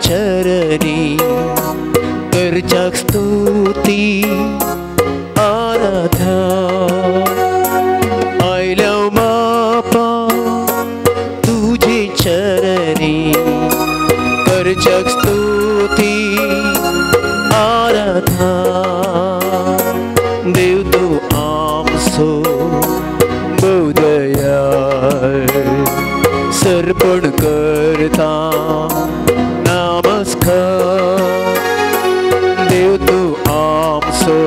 चरणी करच्याक स्तुती आराधा आयल्या बापा तुझे चरणी करच्याक स्तुती आराधा देव तूं आमचो भोव दयाळ सर्पण करता नमस्कार देव तूं आमचो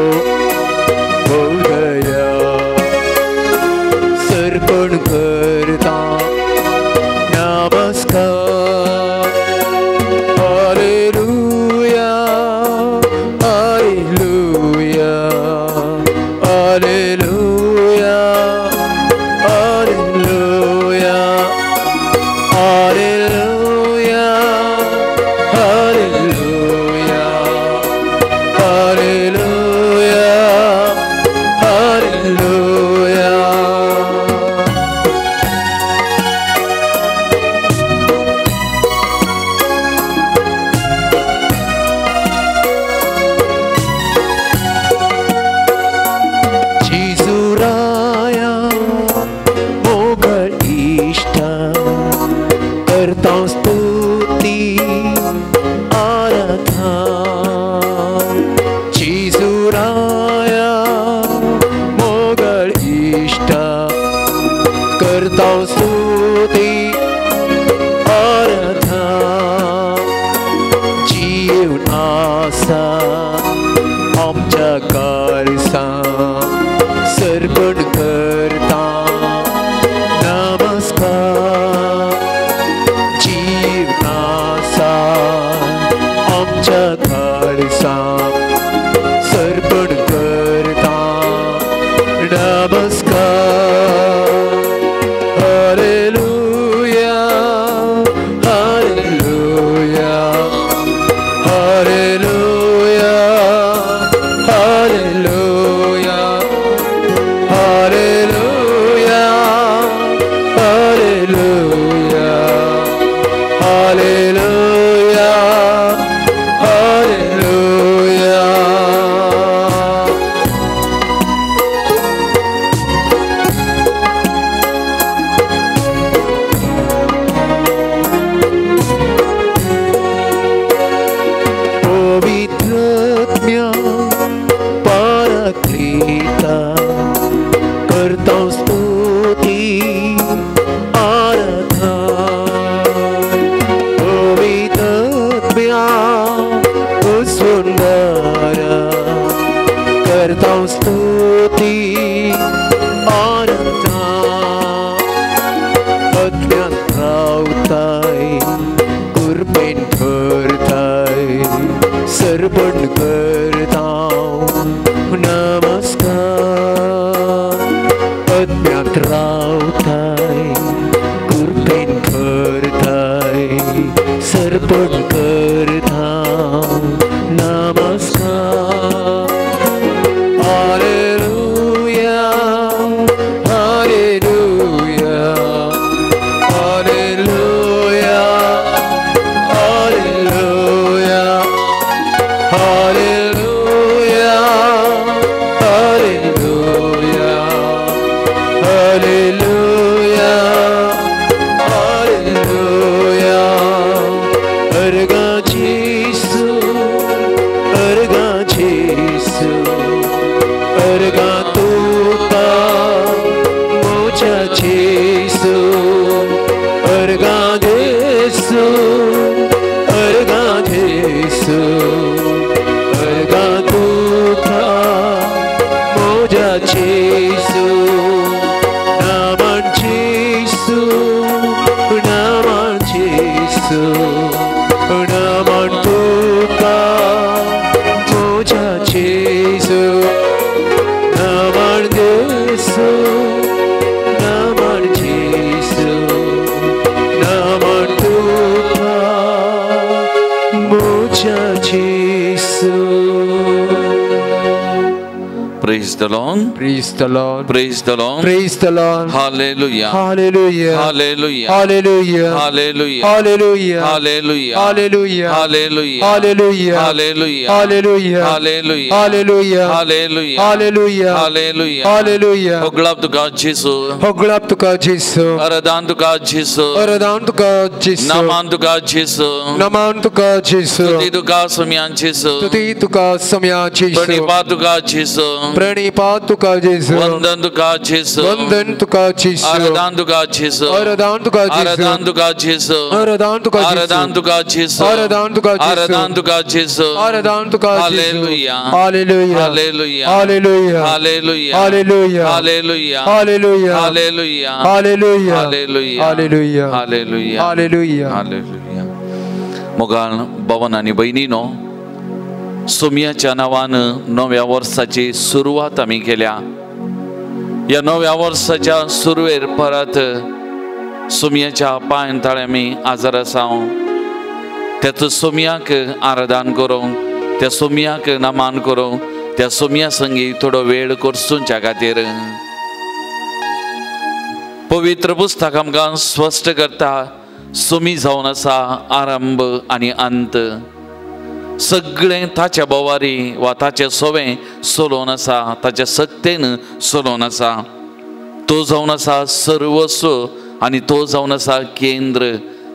भोव दयाळ सर्पण करता नमस्कार hallelujah hallelujah hallelujah hallelujah hallelujah hallelujah hallelujah hallelujah. जेजूराया मोगळ इश्टा करता स्तुती आराधा जेजूराया मोगळ इश्टा करता स्तुती आराधा जीवन आसा आमच्या कारसा सर्पण करता नमस्कार जीवन आसा आमच्या कारसा सर्पण करता नमस्कार hallelujah hallelujah hallelujah hallelujah hallelujah hallelujah hallelujah hallelujah. पवित्रत्म्या पाराक्लीता करता स्तुती आराधा पवित्रत्म्या सुंदरा करता स्तुती आराधा अज्ञान रावताय कृपेन भरताय सर्पण करता नमस्कार अज्ञात रावताय कृपेन भरताय सर्पण करता नमस्कार hallelujah hallelujah hallelujah hallelujah hallelujah hallelujah hallelujah hallelujah. अर्गा जेसू अर्गा जेसू अर्गा तुका मोजा जेसू अर्गा जेसू अर्गा जेसू अर्गा तुका मोजा जेसू नामान जेसू नामान जेसू नामान तुका मोजा जेसू नामान जेसू नामान जेसू नामान तुका मोजा जेसू. Praise the Lord. Praise the Lord. Praise the Lord. Praise the Lord. Hallelujah. Hallelujah. Hallelujah. Hallelujah. Hallelujah. Hallelujah. Hallelujah. Hallelujah. Hallelujah. Hallelujah. Hallelujah. Hallelujah. Hallelujah. Hallelujah. Hallelujah. Hallelujah. Hallelujah. Hallelujah. होगळाप तुका जेसू. होगळाप तुका जेसू. अरदान तुका जेसू. अरदान तुका जेसू. नमान तुका जेसू. नमान तुका जेसू. तुती तुका सम्यान जेसू. तुती तुका सम्यान जेसू. प्रणिपात तुका जेसू. प्रणिपात तुका जेसू. वंदन तुका जेसू. वंदन तुका जेसू. आराधन तुका जेसू. आराधन तुका जेसू. आराधन तुका जेसू. आराधन तुका जेसू. आराधन तुका जेसू. आराधन तुका जेसू. आराधन तुका जेसू. आराधन तुका जेसू. Hallelujah. Hallelujah. Hallelujah. Hallelujah. Hallelujah. Hallelujah. Hallelujah. Hallelujah. Hallelujah. Hallelujah. Hallelujah. Hallelujah. Hallelujah. Hallelujah. Hallelujah. मोगाळ भवन आनी भयणीनो, सोमयाच्या नांवान नव्या वर्साची सुरवात आमी केल्या. ह्या नव्या वर्साच्या सुरवेर परत सोमयाच्या पांय ताळे आमी आजार आसा. त्याचो सोमयाक आराधन करूंक, त्या सोमयाक नमान करूंक, त्या सोमया संगी थोडो वेळ करसूंच्या खातीर पवित्र पुस्तक आमकां स्पश्ट करता. सोमी जावन आसा आरंभ आनी अंत. सगळें ताच्या बोवारी वा ताचें सोवें चलोवन आसा, ताच्या सक्तेन चलोवन आसा. तो जावन आसा सर्वस्व आनी तो जावन आसा केंद्र.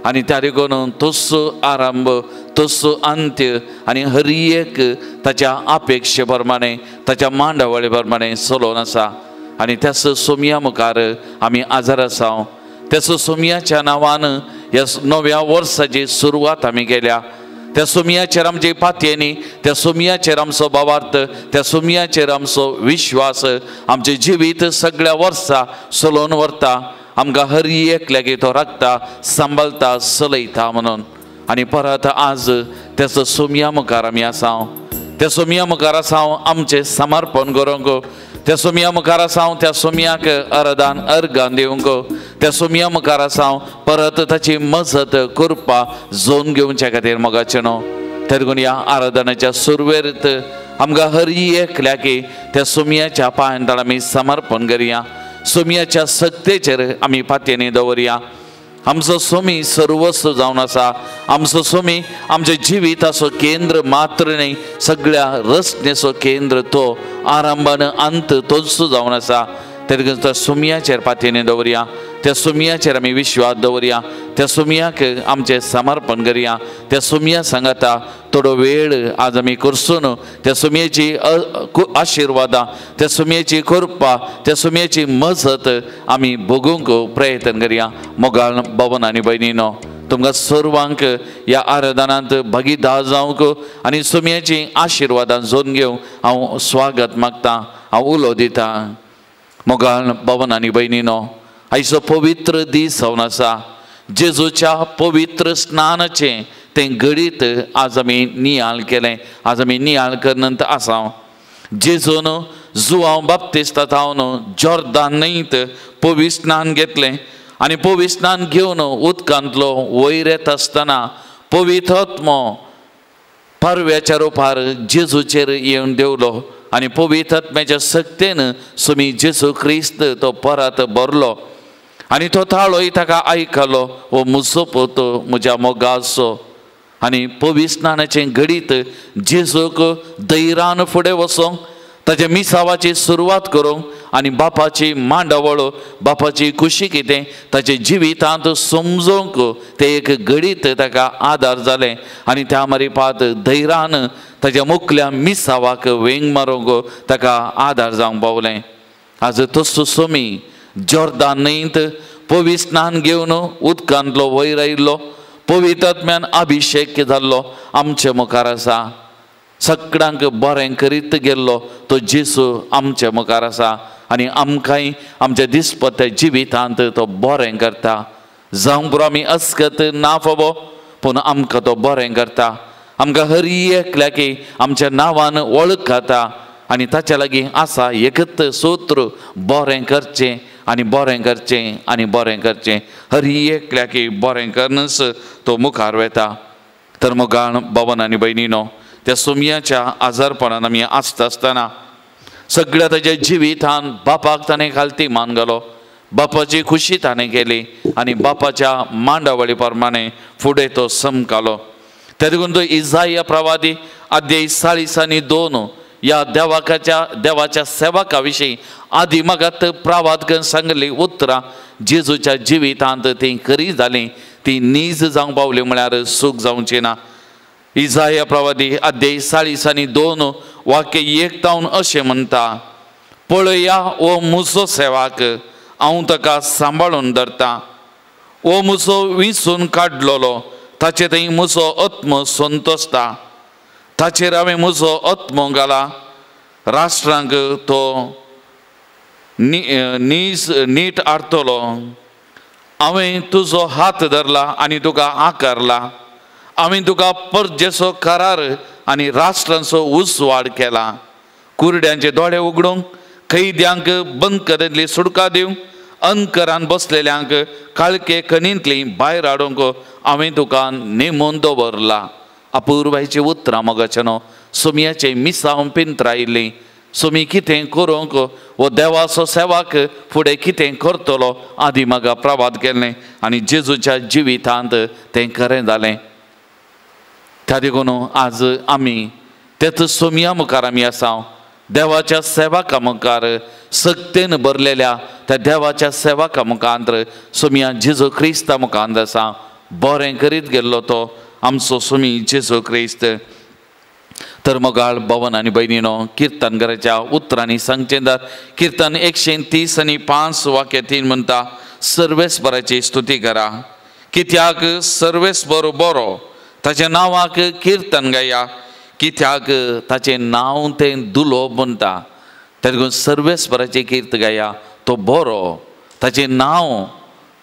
आनी त्या देखून तोच आरंभ, तोच अंत्य आनी हर एक ताच्या अपेक्षे प्रमाणे, ताच्या मांडावळी प्रमाणे चलोवन आसा. आनी त्याच सोमया मुखार आमी आजार आसा. त्याच सोमयाच्या नांवान ह्या नव्या वर्साची सुरवात आमी केल्या. त्या सोमयाचेर आमची पातयेनी, त्या सोमयाचेर आमचो भावार्थ, त्या सोमयाचेर आमचो विश्वास आमचें जिवीत सगळ्या वर्सा चलोवन व्हरता. आमकां हर एकल्याक तो राखता, सांबाळता, चलयता म्हणून. आनी परत आज त्याचो सोमया मुखार आमी आसा. त्या सोमया मुखार आसा आमचें समर्पण करूंक. त्या सोमया मुखार आसा त्या सोमयाक अरदान अर्गान दिवंक. त्या सोमया मुखार आसा परत ताची मजत कृपा जोन घेवच्या खातीर मोगाचें न्हू. देखून ह्या आराधनाच्या सुरवेर आमकां हर एकल्याक त्या सोमयाच्या पांयांत आमी समर्पण करया. सोमयाच्या सक्तेचेर आमी पातयेनी दवरया. आमचो सोमी सर्वस्व जावन आसा. आमचो सोमी आमच्या जिविताचो केंद्र मात्र न्हय, सगळ्या रचनेचो केंद्र तो, आरंभान अंत तोच जावन आसा. तेका त्या सोमयाचेर पातयेनी दवरया. त्या सोमयाचेर आमी विश्वास दवरया. त्या सोमयाक आमचें समर्पण करया. त्या सोमया सांगाता थोडो वेळ आज आमी करसून त्या सोमयेची आशिर्वादां, त्या सोमयेची कृपा, त्या सोमयेची मजत आमी भोगूंक प्रयत्न करया. मोगाळ भवन आनी भयणीनो, तुमकां सर्वांक ह्या आराधनांत भागीदार जावंक आनी सोमयेची आशिर्वादां जोन घेवंक हांव स्वागत मागता, हांव उलो दितां. मोगाळ भवन आनी भयणीनो, आयचो पवित्र दीस जावन आसा. जेजूच्या पवित्र स्नानाचें तें घडीत आज आमी नियाळ केलें. आज आमी नियाळ करनंत आसा. जेजून जुआंव बाप्तिस्ता थावन जॉर्दान न्हंयत पवित्र स्नान घेतलें आनी पवित्र स्नान घेवन उदकांतलो वयर येता आसतना पवित्र आत्मो पारव्याच्या रुपार जेजूचेर येवन देंवलो आनी पवित्र आत्म्याच्या सक्तेन सुमी जेजू क्रिस्त तो परत भरलो आनी तो ताळोय ताका आयकलो, हो म्हजो पूत, म्हज्या मोगाचो. आनी पवित्र स्नानाचें घडीत जेजूक धैर्यान फुडें वचोंक, ताच्या मिसावाची सुरवात करूंक आनी बापाची मांडावळ, बापाची खुशी कितें ताच्या जिवितांत समजोवंक तें एक घडीत ताका आदार जालें. आनी त्या मारिपात धैर्यान ताच्या मुखल्या मिसावाक वेंग मारूंक ताका आदार जावंक पावलें. आज तसो सोमी जॉर्दान न्हंयत पवित्र स्नान घेवन उदकांतलो वयर आयिल्लो, पवित्र आत्म्यान अभिशेक जाल्लो आमचे मुखार आसा. सगळ्यांक बरें करीत गेल्लो तो जेजू आमचे मुखार आसा आनी आमकांय आमच्या दिसपत्या जिवितांत तो बरें करता. जावंक पुरो आमी अस्कत ना फावो, पूण आमकां तो बरें करता. आमकां हर एकल्याक आमच्या नांवान वळखता आनी ताच्या लागीं आसा एकच सूत्र, बरें करचें आनी बरें करचें आनी बरें करचें. हर एकल्याक बरें करनच तो मुखार वता. तर मोगाळ भवन आनी भयणीनो, त्या सोमयाच्या आजारपणान आमी आसता आसतना सगळ्या ताच्या जिवितान बापाक ताणें खालती मान घालो, बापाची खुशी ताणें केली आनी बापाच्या मांडावळी प्रमाणे फुडें तो समकालो. त्या देखून तो इजाया प्रवादी अध्याय 42 ह्या देवाच्या सेवका विशीं आदी मागात प्रवाद करून सांगली उतरां जेजूच्या जिवितांत ती खरी जाली, ती नीज जावंक पावली म्हळ्यार सूख जावची ना. इजाया प्रवादी अध्याय 42 वाक्य 1 तावन अशें म्हणटा, पळया हो म्हजो सेवक, हांव ताका सांबाळून धरता, हो म्हजो विंचून काडलेलो, ताचे थंय म्हजो आत्मो संतोसता, ताचेर हांवें म्हजो आत्मो घाला, राष्ट्रांक तो नीज नीट हाडटलो, हांवें तुजो हात धरला आनी तुका आकारला, हांवें तुका परजेचो करार आनी राष्ट्रांचो उजवाड केला, कुरड्यांचे दोळे उगडूंक, कैद्यांक बंदखणींतली सुटका दिवंक, अंकरान बसलेल्यांक काळखे खणींतली भायर हाडूंक हांवें तुका नेमून दवरला. अपुर्बायची उतरां मोगाचें न्हू सोमयाचें मिसांव पिंत्रायिल्लीं. सोमी कितें करूंक हो देवाचो सेवाक फुडें कितें करतलो आदी म्हाका प्रवाद केल्लें आनी जेजूच्या जिवितांत तें खरें जालें. त्या देखून आज आमी तेच सोमया मुखार आमी आसा, देवाच्या सेवका मुखार सक्तेन भरलेल्या त्या देवाच्या सेवका मुखांत सोमया जेजू क्रिस्ता मुखांत आसा. बरें करीत गेल्लो तो आमचो सोमी जेजू क्रिस्त. तर मोगाळ भवन आनी भयणीनो, किर्तनकाराच्या उतरांनी सांगचें तर किर्तन 130 5 वाक्य 3 म्हणटा, सर्वेस्पराची स्तुती करा, कित्याक सर्वेस्पर बरो, ताच्या नांवाक किर्तन गाया, कित्याक ताचें नांव तें दुलोब म्हणटा. त्या देखून सर्वेस्पराची कीर्त गाया, तो बरो, ताचें नांव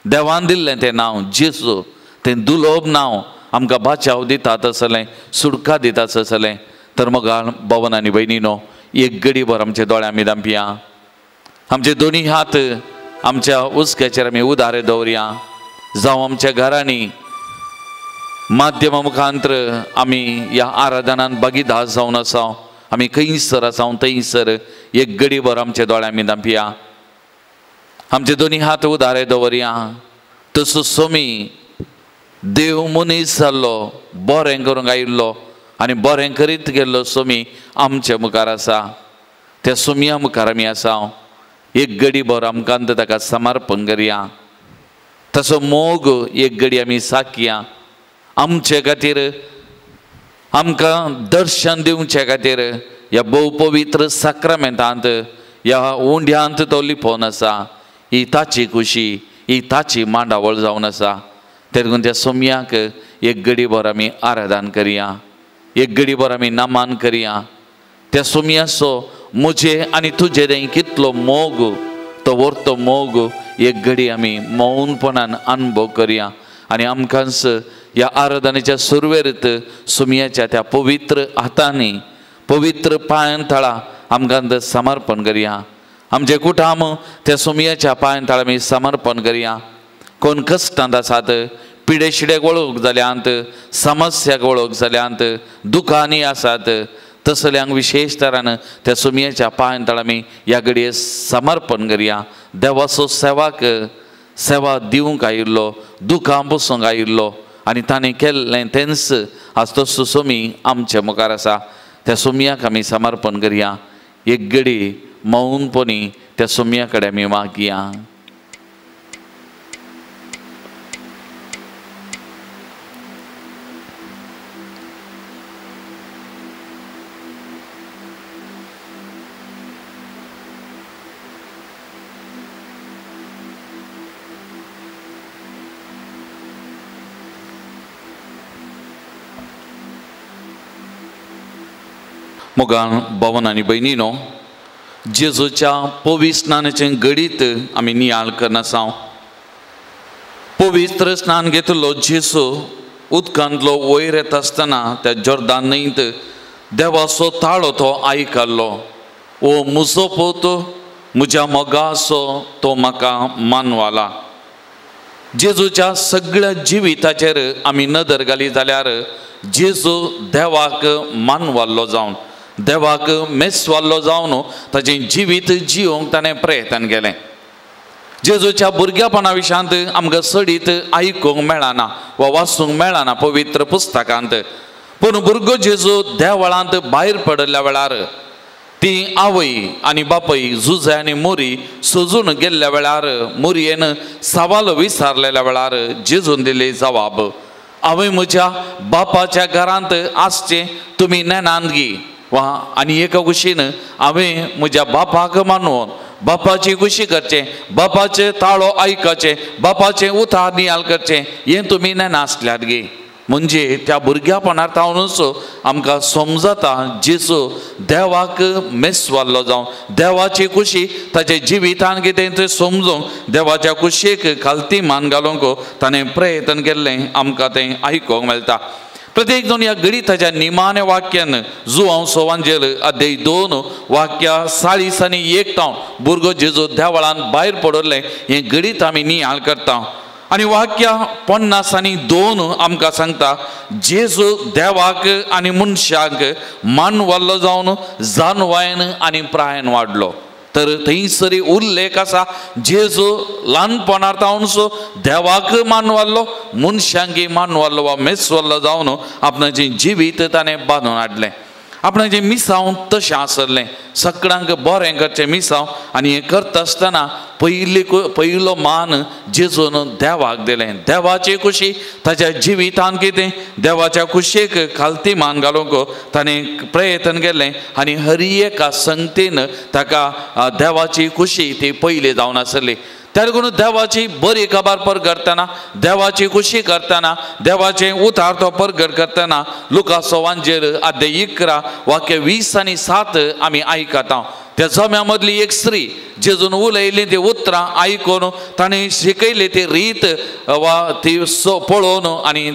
देवान दिल्लें तें नांव जेजू, तें दुलोब नांव आमकां बाचाव दिता तसलें, सुटका दिता तसलें. तर मोगाळ भवन आनी भयणीनो, एक गडीभर आमच्या दोळ्या आमी धांपया, आमचे दोनी हात आमच्या उस्क्याचेर आमी उदारे दवरया, जावं आमच्या घरांनी माध्यमा मुखांतर आमी ह्या आराधनान भागीदार जावन आसा, आमी खंयसर आसा थंयसर एक गडीभर आमच्या दोळ्या आमी धांपया, आमचे दोनी हात उदारे दवरया. तसो सोमी देव मनीस जाल्लो, बरें करूंक आयिल्लो आनी बरें करीत गेल्लो सोमी आमच्या मुखार आसा. त्या सोमया मुखार आमी आसा, एक गडीभर आमकां ताका समर्पण करया, तसो मोग एक गडी आमी साकया. आमचे खातीर आमकां दर्शन दिवचे खातीर ह्या भोव पवित्र साक्रामेंतांत ह्या उंड्यांत तो लिपोवन आसा. ही ताची खुशी, ही ताची मांडावळ जावन आसा. ते देखून त्या सोमयाक एक गडीभर आमी आराधन करया, एक गडीभर आमी नमन करया. त्या सोमयाचो म्हजे आनी तुजे थंय कितलो मोग, तो व्हरतो मोग एक घडी आमी मौनपणान अनुभव करया आनी आमकांच ह्या आराधनेच्या सुरवेरत सोमयाच्या त्या पवित्र हातांनी पवित्र पांयां थळा आमकां समर्पण करया. आमचें कुटाम त्या सोमयाच्या पांयां थळा आमी समर्पण करया. कोण कश्टांत आसात, पिडेशिडेक वळख जाल्यांत, समस्याक वळख जाल्यांत, दुखांनी आसात, तसल्यांक विशेश तरान त्या सोमयाच्या पांयां थळा आमी ह्या घडये समर्पण करया. देवाचो सेवाक सेवा दिवंक आयिल्लो, दुखां बसूंक आयिल्लो आनी ताणें केल्लें तेंच आज तो सोमी आमच्या मुखार आसा. त्या सोमयाक आमी समर्पण करया. एक घडी मौनपणी त्या सोमया कडेन आमी मागया. मोगान भवन आनी भयणीनो, जेजूच्या पवित्र स्नानाचें घडीत आमी नियाळ करनासा. पवित्र स्नान घेतलो जेजू उदकांतलो वयर येता आसतना त्या जोर्दान न्हंयत देवाचो ताळो तो आयकल्लो, ओ म्हजो पूत, म्हज्या मोगाचो तो म्हाका मानवाला. जेजूच्या सगळ्या जिविताचेर आमी नदर घाली जाल्यार जेजू देवाक मानवाल्लो जावन देवाक मेसवाल्लो जावन ताचें जिवीत जिवंक ताणें प्रयत्न केलें. जेजूच्या भुरग्यापणा विशयांत आमकां चडीत आयकूंक मेळना वा वाचूंक मेळना पवित्र पुस्तकांत. पूण भुरगो जेजू देवळांत भायर पडिल्ल्या वेळार ती आवय आनी बापय जुजे आनी मोरी सजून गेल्ल्या वेळार मोरयेन सवाल विचारलेल्या वेळार जेजून दिली जवाब, हांवें म्हज्या बापाच्या घरांत आसचें तुमी नेनांत गी वा आनी एका कुशीन हांवें म्हज्या बापाक मानून बापाची खुशी करचें, बापाचे ताळो आयकचें, बापाचें उतार नियाल करचें हें तुमी नेनासल्यात गी. म्हणजे त्या भुरग्यापणार तावनूच आमकां समजता जेजू देवाक मेसवाल्लो जावं देवाची खुशी ताच्या जिवितान कितें तें समजूंक देवाच्या खुशयेक खालती मान घालूंक ताणें प्रयत्न केल्लें आमकां तें आयकूंक मेळटा. प्रत्येक जाण ह्या गणिताच्या निमाण्या वाक्यान जुवांव सोवांजेल अध्याय 2 वाक्या 40 आनी 1 तावन भुरगो जेजू देवळान भायर पडिल्लें हें गणीत आमी नियाळ करता. आनी वाक्या 50 आनी 2 आमकां सांगता जेजू देवाक आनी मनशाक मानवाल्लो जावन जानवायन आनी प्रायन वाडलो. तर थंयसर उल्लेख आसा जेजू ल्हानपणार तावनसो देवाक मानवाल्लो मनशांक मानवाल्लो वा मेसवाल्लो जावन आपणाचें जिवीत ताणें बांदून हाडलें. आपणाचें मिसांव तशें आसलें, सगळ्यांक बरें करचें मिसांव आनी हें करता आसतना पयलो मान जेजून देवाक दिलें. देवाची खुशी ताच्या जिवितान कितें देवाच्या खुशयेक खालती मान घालूंक ताणें प्रयत्न केलें आनी हर एका संगतीन ताका देवाची खुशी ती पयली जावन आसली. त्या लागून देवाची बरी खबर परगटतना देवाची खुशी करतना देवाचें उतार तो परगट करतना लुकासो वांजेर अध्याय 11 वाक्य 20 आनी 7 आमी आयकता. त्या जम्या मदली एक स्त्री जेजून उलयली ती उतरां आयकून ताणें शिकयली ती रीत वा ती पळोवन आनी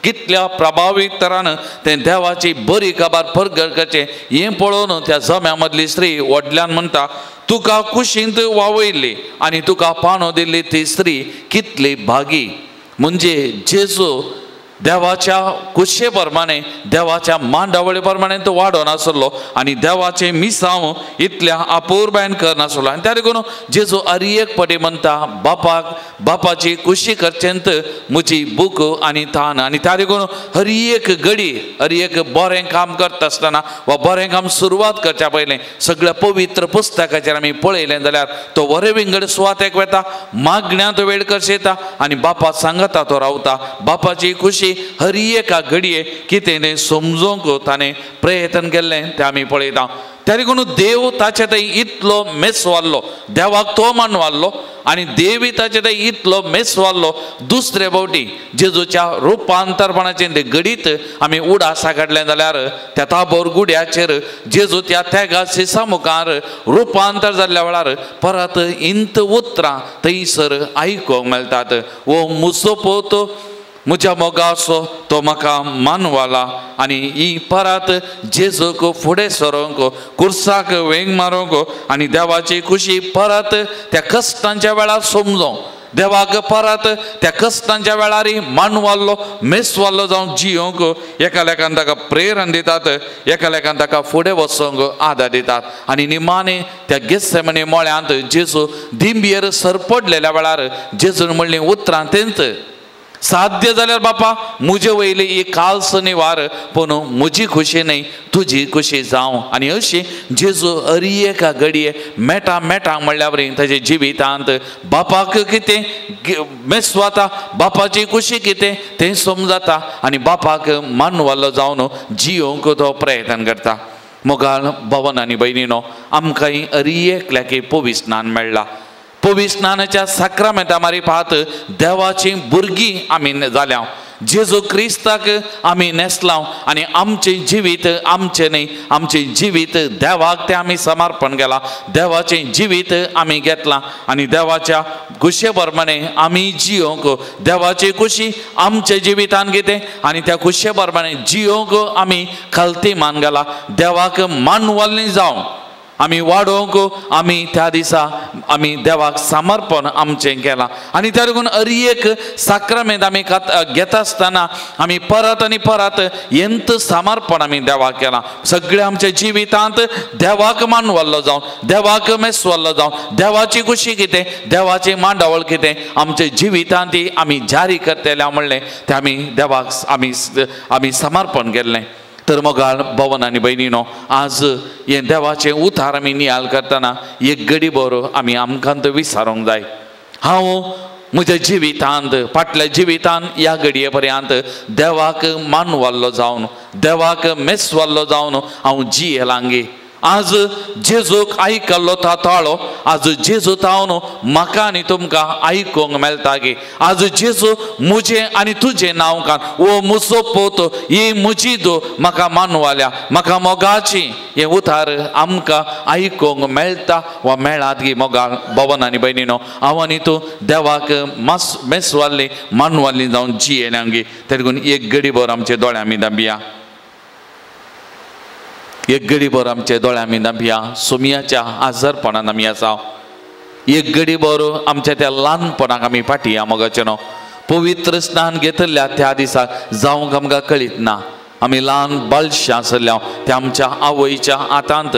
कितल्या प्रभावीत तरान तें देवाची बरी खबर परगट करचें हें पळोवन त्या जम्या मदली स्त्री व्हडल्यान म्हणटा, तुका कुशींत वावयल्ली आनी तुका पानो दिल्ली ती स्त्री कितली भागी. म्हणजे जेजू देवाच्या कुशे प्रमाणे देवाच्या मांडावळी प्रमाणे तो वाडोवन आसलो आनी देवाचें मिसांव इतल्या अपुरबायन करनासलो. आनी त्या लागून जेजू हर एक पटी म्हणटा बापाक बापाची खुशी करचेंत म्हजी भूक आनी तान. आनी त्या लागून हर एक घडी हर एक बरें काम करता आसतना वा बरें काम सुरवात करच्या पयलें सगळ्या पवित्र पुस्तकाचेर आमी पळयलें जाल्यार तो बरे विंगड सुवातेक वता, मागण्यांत वेळ करशेता आनी बापा सांगता तो रावता. बापाची खुशी हर एका घडये कितें तें समजूंक ताणें प्रयत्न केल्लें तें आमी पळयता. त्या लागून देव ताचे थंय इतलो मेसवाल्लो, देवाक तो मानवाल्लो आनी देवी ताचे थंय इतलो मेसवाल्लो. दुसरे फावटी जेजूच्या रुपांतरपणाचें तें घडीत आमी उडासा काडलें जाल्यार त्या ताबोर गुड्याचेर जेजू त्या त्यागा सिसा मुखार रुपांतर जाल्ल्या वेळार परत इंत उतरां थंयसर आयकूंक मेळटात. वो मुसो पोत म्हज्या मोगाचो तो म्हाका मानवाला आनी ही परत जेजूक फुडें सरोंक कुर्साक वेंग मारूंक आनी देवाची खुशी परत त्या कश्टांच्या वेळार समजोंक देवाक परत त्या कश्टांच्या वेळार मानवाल्लो मेसवाल्लो जावन जियोंक एका लेखान ताका प्रेरण दितात, एका लेखान ताका फुडें वचोंक आदार दितात. आनी निमाणे त्या गेत्सेमनी मळ्यांत जेजू दिंबियेर सरपडलेल्या वेळार जेजून म्हणलीं उतरां तेंच, साध्य जाल्यार बापा म्हजे वयली ही कालसो निवार पूण म्हजी खुशी न्हय तुजी खुशी जावं. आनी अशी जेजू हर एका घडये मेटा मेटा म्हणल्या वरी ताच्या जिवितांत बापाक कितें मेसवाता, बापाची खुशी कितें तें समजता आनी बापाक मानवालो जावन जियोंक तो प्रयत्न करता. मोगाळ भवन आनी भयणीनो, आमकांय हर एकल्याक पविस्नान मेळ्ळा. पविस्नानाच्या साक्रामेंता मारिफात देवाची भुरगीं आमी जाल्या, जेजू क्रिस्ताक आमी न्हेसलां आनी आमचें जिवीत आमचें न्हय, आमचें जिवीत देवाक तें आमी समर्पण केलां, देवाचें जिवीत आमी घेतलां आनी देवाच्या खुशे प्रमाणे आमी जियोंक देवाची खुशी आमच्या जिवितान कितें आनी त्या खुशे प्रमाणे जियोंक आमी खालती मान घाला. देवाक मानवाल्ली जावं आमी वाडोवंक आमी त्या दिसा आमी देवाक समर्पण आमचें केलां. आनी त्या लागून हर एक साक्रामेंत आमी घेता आसतना आमी परत आनी परत हेंच समर्पण आमी देवाक केलां. सगळें आमच्या जिवितांत देवाक मानवल्लो जावन, देवाक मेसवल्लो जावन, देवाची खुशी कितें, देवाची मांडावळ कितें आमच्या जिवितांत ती आमी जारी करतले म्हणलें तें आमी देवाक आमी आमी समर्पण केल्लें. तर मोगाळ भवन आनी भयणीनो, आज हें देवाचें उतार आमी नियाळ करतना एक घडी बरो आमी आमकां तो विचारूंक जाय. हांव म्हज्या जिवितांत फाटल्या जिवितांत ह्या घडये पर्यंत देवाक मानवल्लो जावन, देवाक मेसवल्लो जावन हांव जियेलांगी. आज जेजूक आयकल्लो तो ताळो आज जेजू तावन म्हाका आनी तुमकां आयकूंक मेळटा गे. आज जेजू म्हजें आनी तुजें नांव कान ओ म्हजो पोत, ही म्हजी दो म्हाका मानवाल्या, म्हाका मोगाची, हें उतार आमकां आयकूंक मेळटा वा मेळात गे. मोगाळ भवन आनी भयणीनो, हांव आनी तूं देवाक मास मेसवाल्ली मानवाल्ली जावन जियेल्या गे. तेका एक घडीभर आमच्या दोळ्यां आमी दांबिया, एक घडीभर आमच्या दोळ्यां आमी दांबिया. सोमियाच्या आजारपणान आमी आसा. एक घडीभर आमच्या त्या ल्हानपणाक आमी फाटी या मोगाचें न्हू. पवित्र स्नान घेतल्या त्या दिसा जावंक आमकां कळीत ना. आमी ल्हान बालशां आसल्या त्या आमच्या आवयच्या हातांत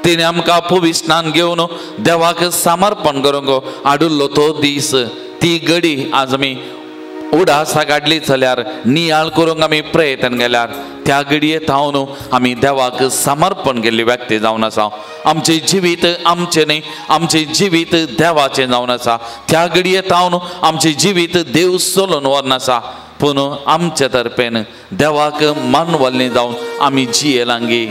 तिणें आमकां पवित्र स्नान घेवन देवाक समर्पण करूंक हाडिल्लो तो दीस, ती घडी आज आमी उडासा काडली जाल्यार, नियाळ करूंक आमी प्रयत्न केल्यार त्या घडये थावन आमी देवाक समर्पण केल्ली व्यक्ती जावन आसा. आमचें जिवीत आमचें न्ही, आमचें जिवीत देवाचें जावन आसा. त्या घडये थावन आमचें जिवीत देव चलोवन व्हरन आसा. पूण आमचे तर्फेन देवाक मानवल्ली जावन आमी जियेलांगी.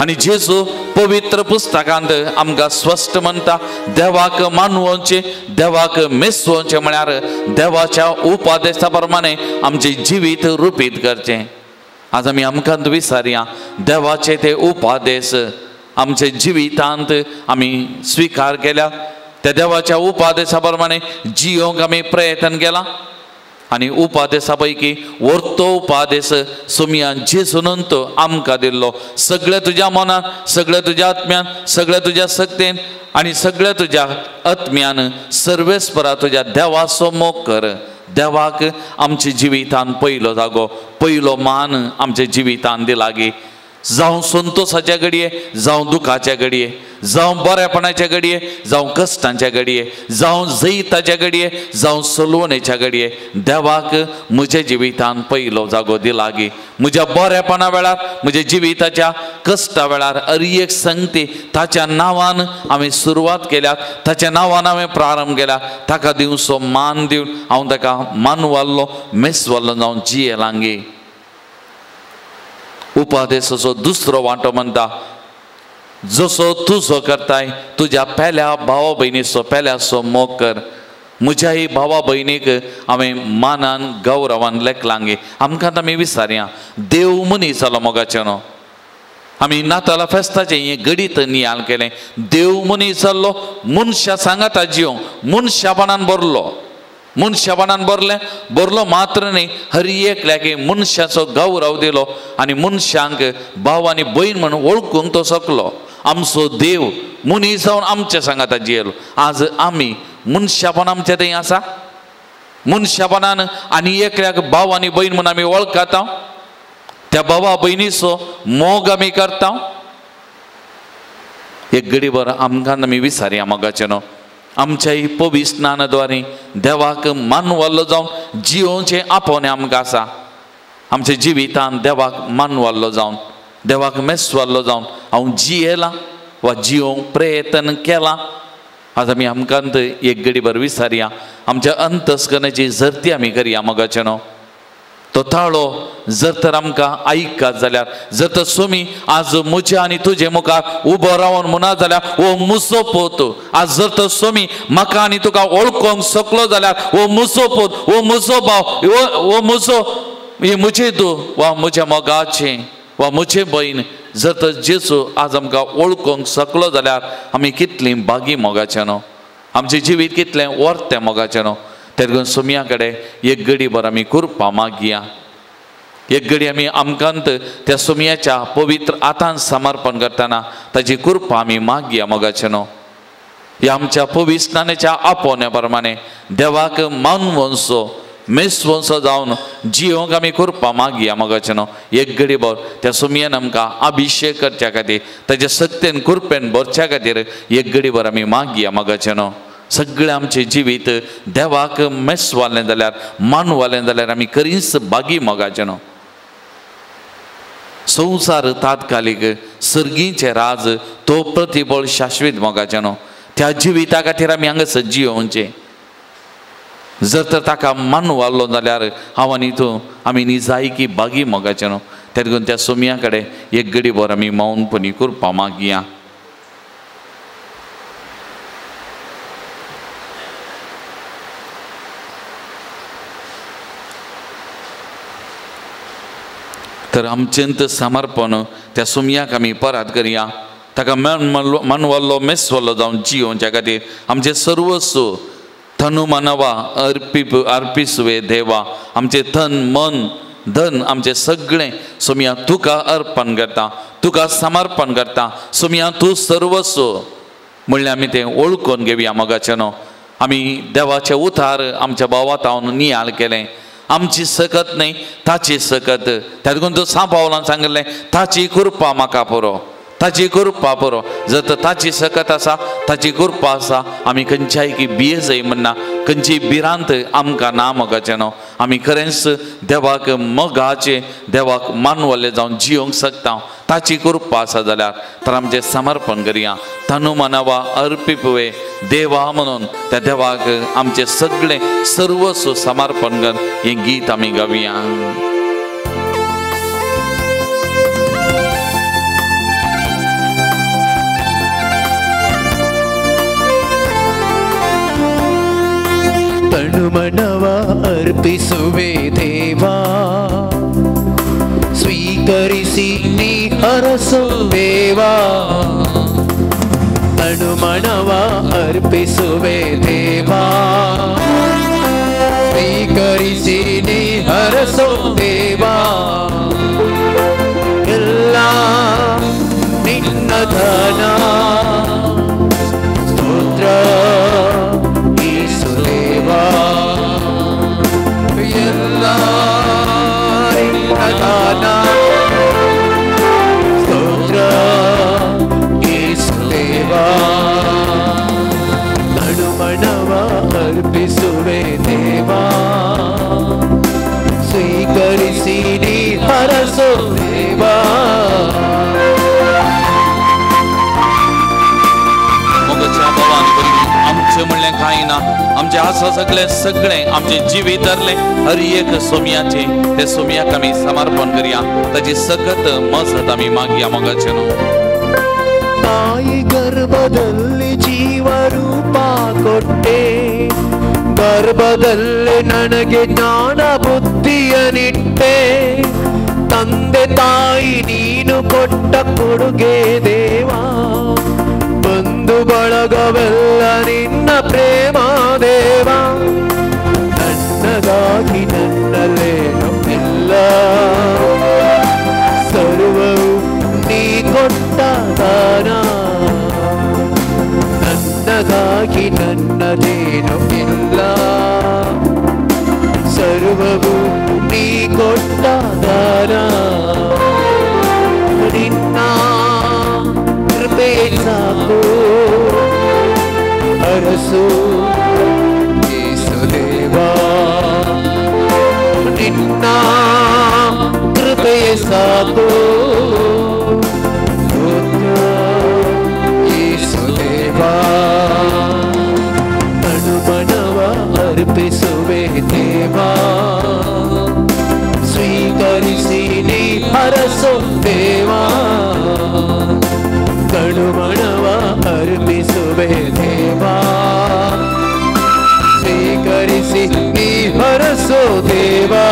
आनी जेजू पवित्र पुस्तकांत आमकां स्पश्ट म्हणटा, देवाक मानवचें, देवाक मेसवचें म्हळ्यार देवाच्या उपदेशा प्रमाणे आमचें जिवीत रुपीत करचें. आज आमी आमकां विचारया, देवाचे ते उपदेश आमच्या जिवितांत आमी स्विकार केल्या, त्या देवाच्या उपदेशा प्रमाणे जियोंक आमी प्रयत्न केला. आनी उपदेशा पैकी वर्तो उपदेश सोमियान जेजून तो आमकां दिल्लो, सगळें तुज्या मनान, सगळें तुज्या आत्म्यान, सगळें तुज्या शक्तेन आनी सगळें तुज्या आत्म्यान सर्वेस्परा तुज्या देवाचो मोग कर. देवाक आमच्या जिवितान पयलो जागो, पयलो मान आमच्या जिवितान दिला गे. जावं संतोसाच्या घडये, जावं दुखाच्या घडये, जावं बरेपणाच्या घडये, जावं कश्टांच्या घडये, जावं जैताच्या घडये, जावं सलवणेच्या घडये, देवाक म्हज्या जिवितान पयलो जागो दिला गे. म्हज्या बरेपणा वेळार, म्हज्या जिविताच्या कश्टा वेळार हर एक संगती ताच्या नांवान हांवें सुरवात केल्या, ताच्या नांवान हांवें प्रारंभ केला. ताका दिवचो मान दिवन हांव ताका मानवाल्लो मेसवाल्लो जावन जियेलांगी. उपदेशाचो दुसरो वांटो म्हणटा, जसो तुजो करताय तुज्या पेल्या भावा भयणीचो पेल्याचो मोग कर. म्हज्याय भावा भयणीक हांवें मानान गौरवान लेखलांगे. आमकां आमी विचारया, देव मनीस जालो मोगाचें न्हू. आमी नाताला फेस्ताचें हें घडीत नियाळ केलें. देव मनीस जाल्लो, मनशां सांगाता जिवंक मनशापणान भरलो, मनशापणान भरलें, भरलो मात्र न्ही, हर एकल्याक मनशाचो गौरव दिलो आनी मनशांक भाव आनी भयण म्हूण वळखूंक तो शकलो. आमचो देव मनीस जावन आमच्या सांगाता जियेलो. आज आमी मनशापण आमचें थंय आसा, मनशापणान आनी एकल्याक भाव आनी भयण म्हूण आमी वळखता, त्या भावा भयणीचो मोग आमी करता. एक घडीभर आमकां आमी विचारया मोगाचें न्हू. आमच्याय पवित्र स्नानाद्वारे देवाक मानवल्लो जावन जियोवचें आपोवणें आमकां आसा. आमच्या जिवितान देवाक मानवल्लो जावन, देवाक मेसवल्लो जावन हांव जियेलां वा जियोवंक प्रयत्न केला. आज आमी आमकां एक घडीभर विचारया, आमच्या अंतस्करणाची झरती आमी करया मोगाचें न्हू. तो ताळो जर तर आमकां आयकत जाल्यार, जर तर सोमी आज म्हज्या आनी तुजे मुखार उबो रावन म्हणा जाल्यार, ओ मुसो पोत, आज जर तर सोमी म्हाका आनी तुका वळखूंक शकलो जाल्यार, ओ मुसो पोत, ओ मुसो भाव, ओ मुसो, हे म्हजे तूं वा म्हज्या मोगाचें वा म्हजे भयण, जर तर जेजू आज आमकां वळखूंक शकलो जाल्यार आमी कितलीं भागी मोगाचें न्हू, आमचें जिवीत कितलें वर्तें मोगाचें न्हू. तेका सोमया कडेन एक घडीभर आमी कृपा मागया. एक घडी आमी आमकांत त्या सोमयाच्या पवित्र आतान समर्पण करतना ताची कृपा आमी मागया मोगाचे न्हू. ह्या आमच्या पवित्र स्नानाच्या आपोवण्या प्रमाणे देवाक मानवंसो मेसवंसो जावन जिवंक आमी कृपा मागया मोगाचे न्हू. एक घडी भर त्या सोमयान आमकां अभिशेक करच्या खातीर ताच्या सत्तेन कृपेन भरच्या खातीर एक घडी भर आमी मागया मोगाचे न्हू. सगळें आमचें जिवीत देवाक मेसवालें जाल्यार मानवालें जाल्यार आमी खरीच बागी मोगाचें न्हू. संवसार तात्कालीक सर्गीचें राज तो प्रतिबळ शाश्वत मोगाचें न्हू. त्या जिविता खातीर आमी हांगासर जियोवचें. जर तर ताका मानवालो जाल्यार हांव आनी तूं आमी निजायकी बागी मोगाचें न्हू. तेका लागून त्या सोमया कडेन एक घडी भर आमी मौनपणी कृपा मागया. तर आमचेंत समर्पण त्या सोमयाक आमी परत करया. ताका मनवल्लो मेसवल्लो जावन जियोवच्या खातीर आमचें सर्वस्व तनु मनवा अर्पिसवे देवा, आमचें तन मन धन आमचें सगळें सोमया तुका अर्पण करता, तुका समर्पण करता. सोमया तूं सर्वस्व म्हणल्यार आमी तें वळखून घेवया मोगाचें न्हू. आमी देवाचें उतार आमच्या भावात नियाळ केलें. आमची सकत न्हय ताची सकत. त्या देखून तो सांव पावलान सांगिल्लें ताची कृपा म्हाका पुरो, ताची कृपा पुरो. जर तर ताची सकत आसा ताची कृपा आसा आमी खंयच्याय की भियेजय म्हणना, खंयची भिरांत आमकां ना मोगाचें न्हू. आमी खरेंच देवाक मोगाचें देवाक मानवल्ले जावन जियोंक शकता. ताची कृपा आसा जाल्यार तर आमचें समर्पण करया. तनु मनवा अर्पिपवे देवा म्हणून त्या देवाक आमचें सगळें सर्वस्व समर्पण कर हें गीत आमी गावया. तनुमनವ ಅರ್ಪಿಸುವೆ ದೇವಾ, ಸ್ವೀಕರಿಸಿ ನೀ ಹರಸು ದೇವಾ. ತನುಮನವ ಅರ್ಪಿಸುವೆ ದೇವಾ, ಸ್ವೀಕರಿಸಿ ನೀ ಹರಸು ದೇವಾ. ಎಲ್ಲ ನಿನ್ನ ಧನ ಸ್ತೋತ್ರ ದೇವಾ, ಎಲ್ಲ ನಿನ್ನ ದಾನ ಸ್ತೋತ್ರ ಯೇಸುದೇವಾ. ತನುಮನವ ಅರ್ಪಿಸುವೆ ದೇವಾ, ಸ್ವೀಕರಿಸಿ ನೀ ಹರಸು ದೇವಾ. आमचें म्हणलें कांय ना, आमचें आसा सगळें सगळें आमचें जिवीत धरलें हर एक सोमयाचें ते सोमयाक आमी समर्पण करया. ताची सकत मजत आमी मागया मोगाचें न्हू. ತಾಯಿ ಗರ್ಭದಲ್ಲಿ ಜೀವರೂಪ ಕೊಟ್ಟೆ, ಗರ್ಭದಲ್ಲಿ ನನಗೆ ಜ್ಞಾನ ಬುದ್ಧಿಯ ನಿಟ್ಟೆ. ತಂದೆ ತಾಯಿ ನೀನು ಕೊಟ್ಟ ಕೊಡುಗೆ ದೇವಾ, ಬಂಧು ಬಳಗವೆಲ್ಲ ನಿನ್ನ ಪ್ರೇಮ ದೇವಾ. ನನ್ನದಾಗಿ ನನ್ನಲ್ಲೇನು ಇಲ್ಲ, ಸರ್ವವು ನೀ ಕೊಟ್ಟ ದಾನ. ನನ್ನದಾಗಿ ನನ್ನದೇನು ಇಲ್ಲ, ಸರ್ವವು ನೀ ಕೊಟ್ಟ ದಾನ. ನಿನ್ನ ಕೃಪೆ ಸಾಕು ಅರಸು ಯೇಸುದೇವಾ, ನಿನ್ನ ಕೃಪೆ ಸಾಕು ಯೇಸುದೇವಾ. ತನುಮನವ ಅರ್ಪಿಸುವೆ ದೇವಾ, ಸ್ವೀಕರಿಸಿ ನೀ ಹರಸು ದೇವಾ. ತನುಮನವ ಅರ್ಪಿಸುವೆ ದೇವಾ, ಸ್ವೀಕರಿಸಿ ನೀ ಹರಸು ದೇವಾ.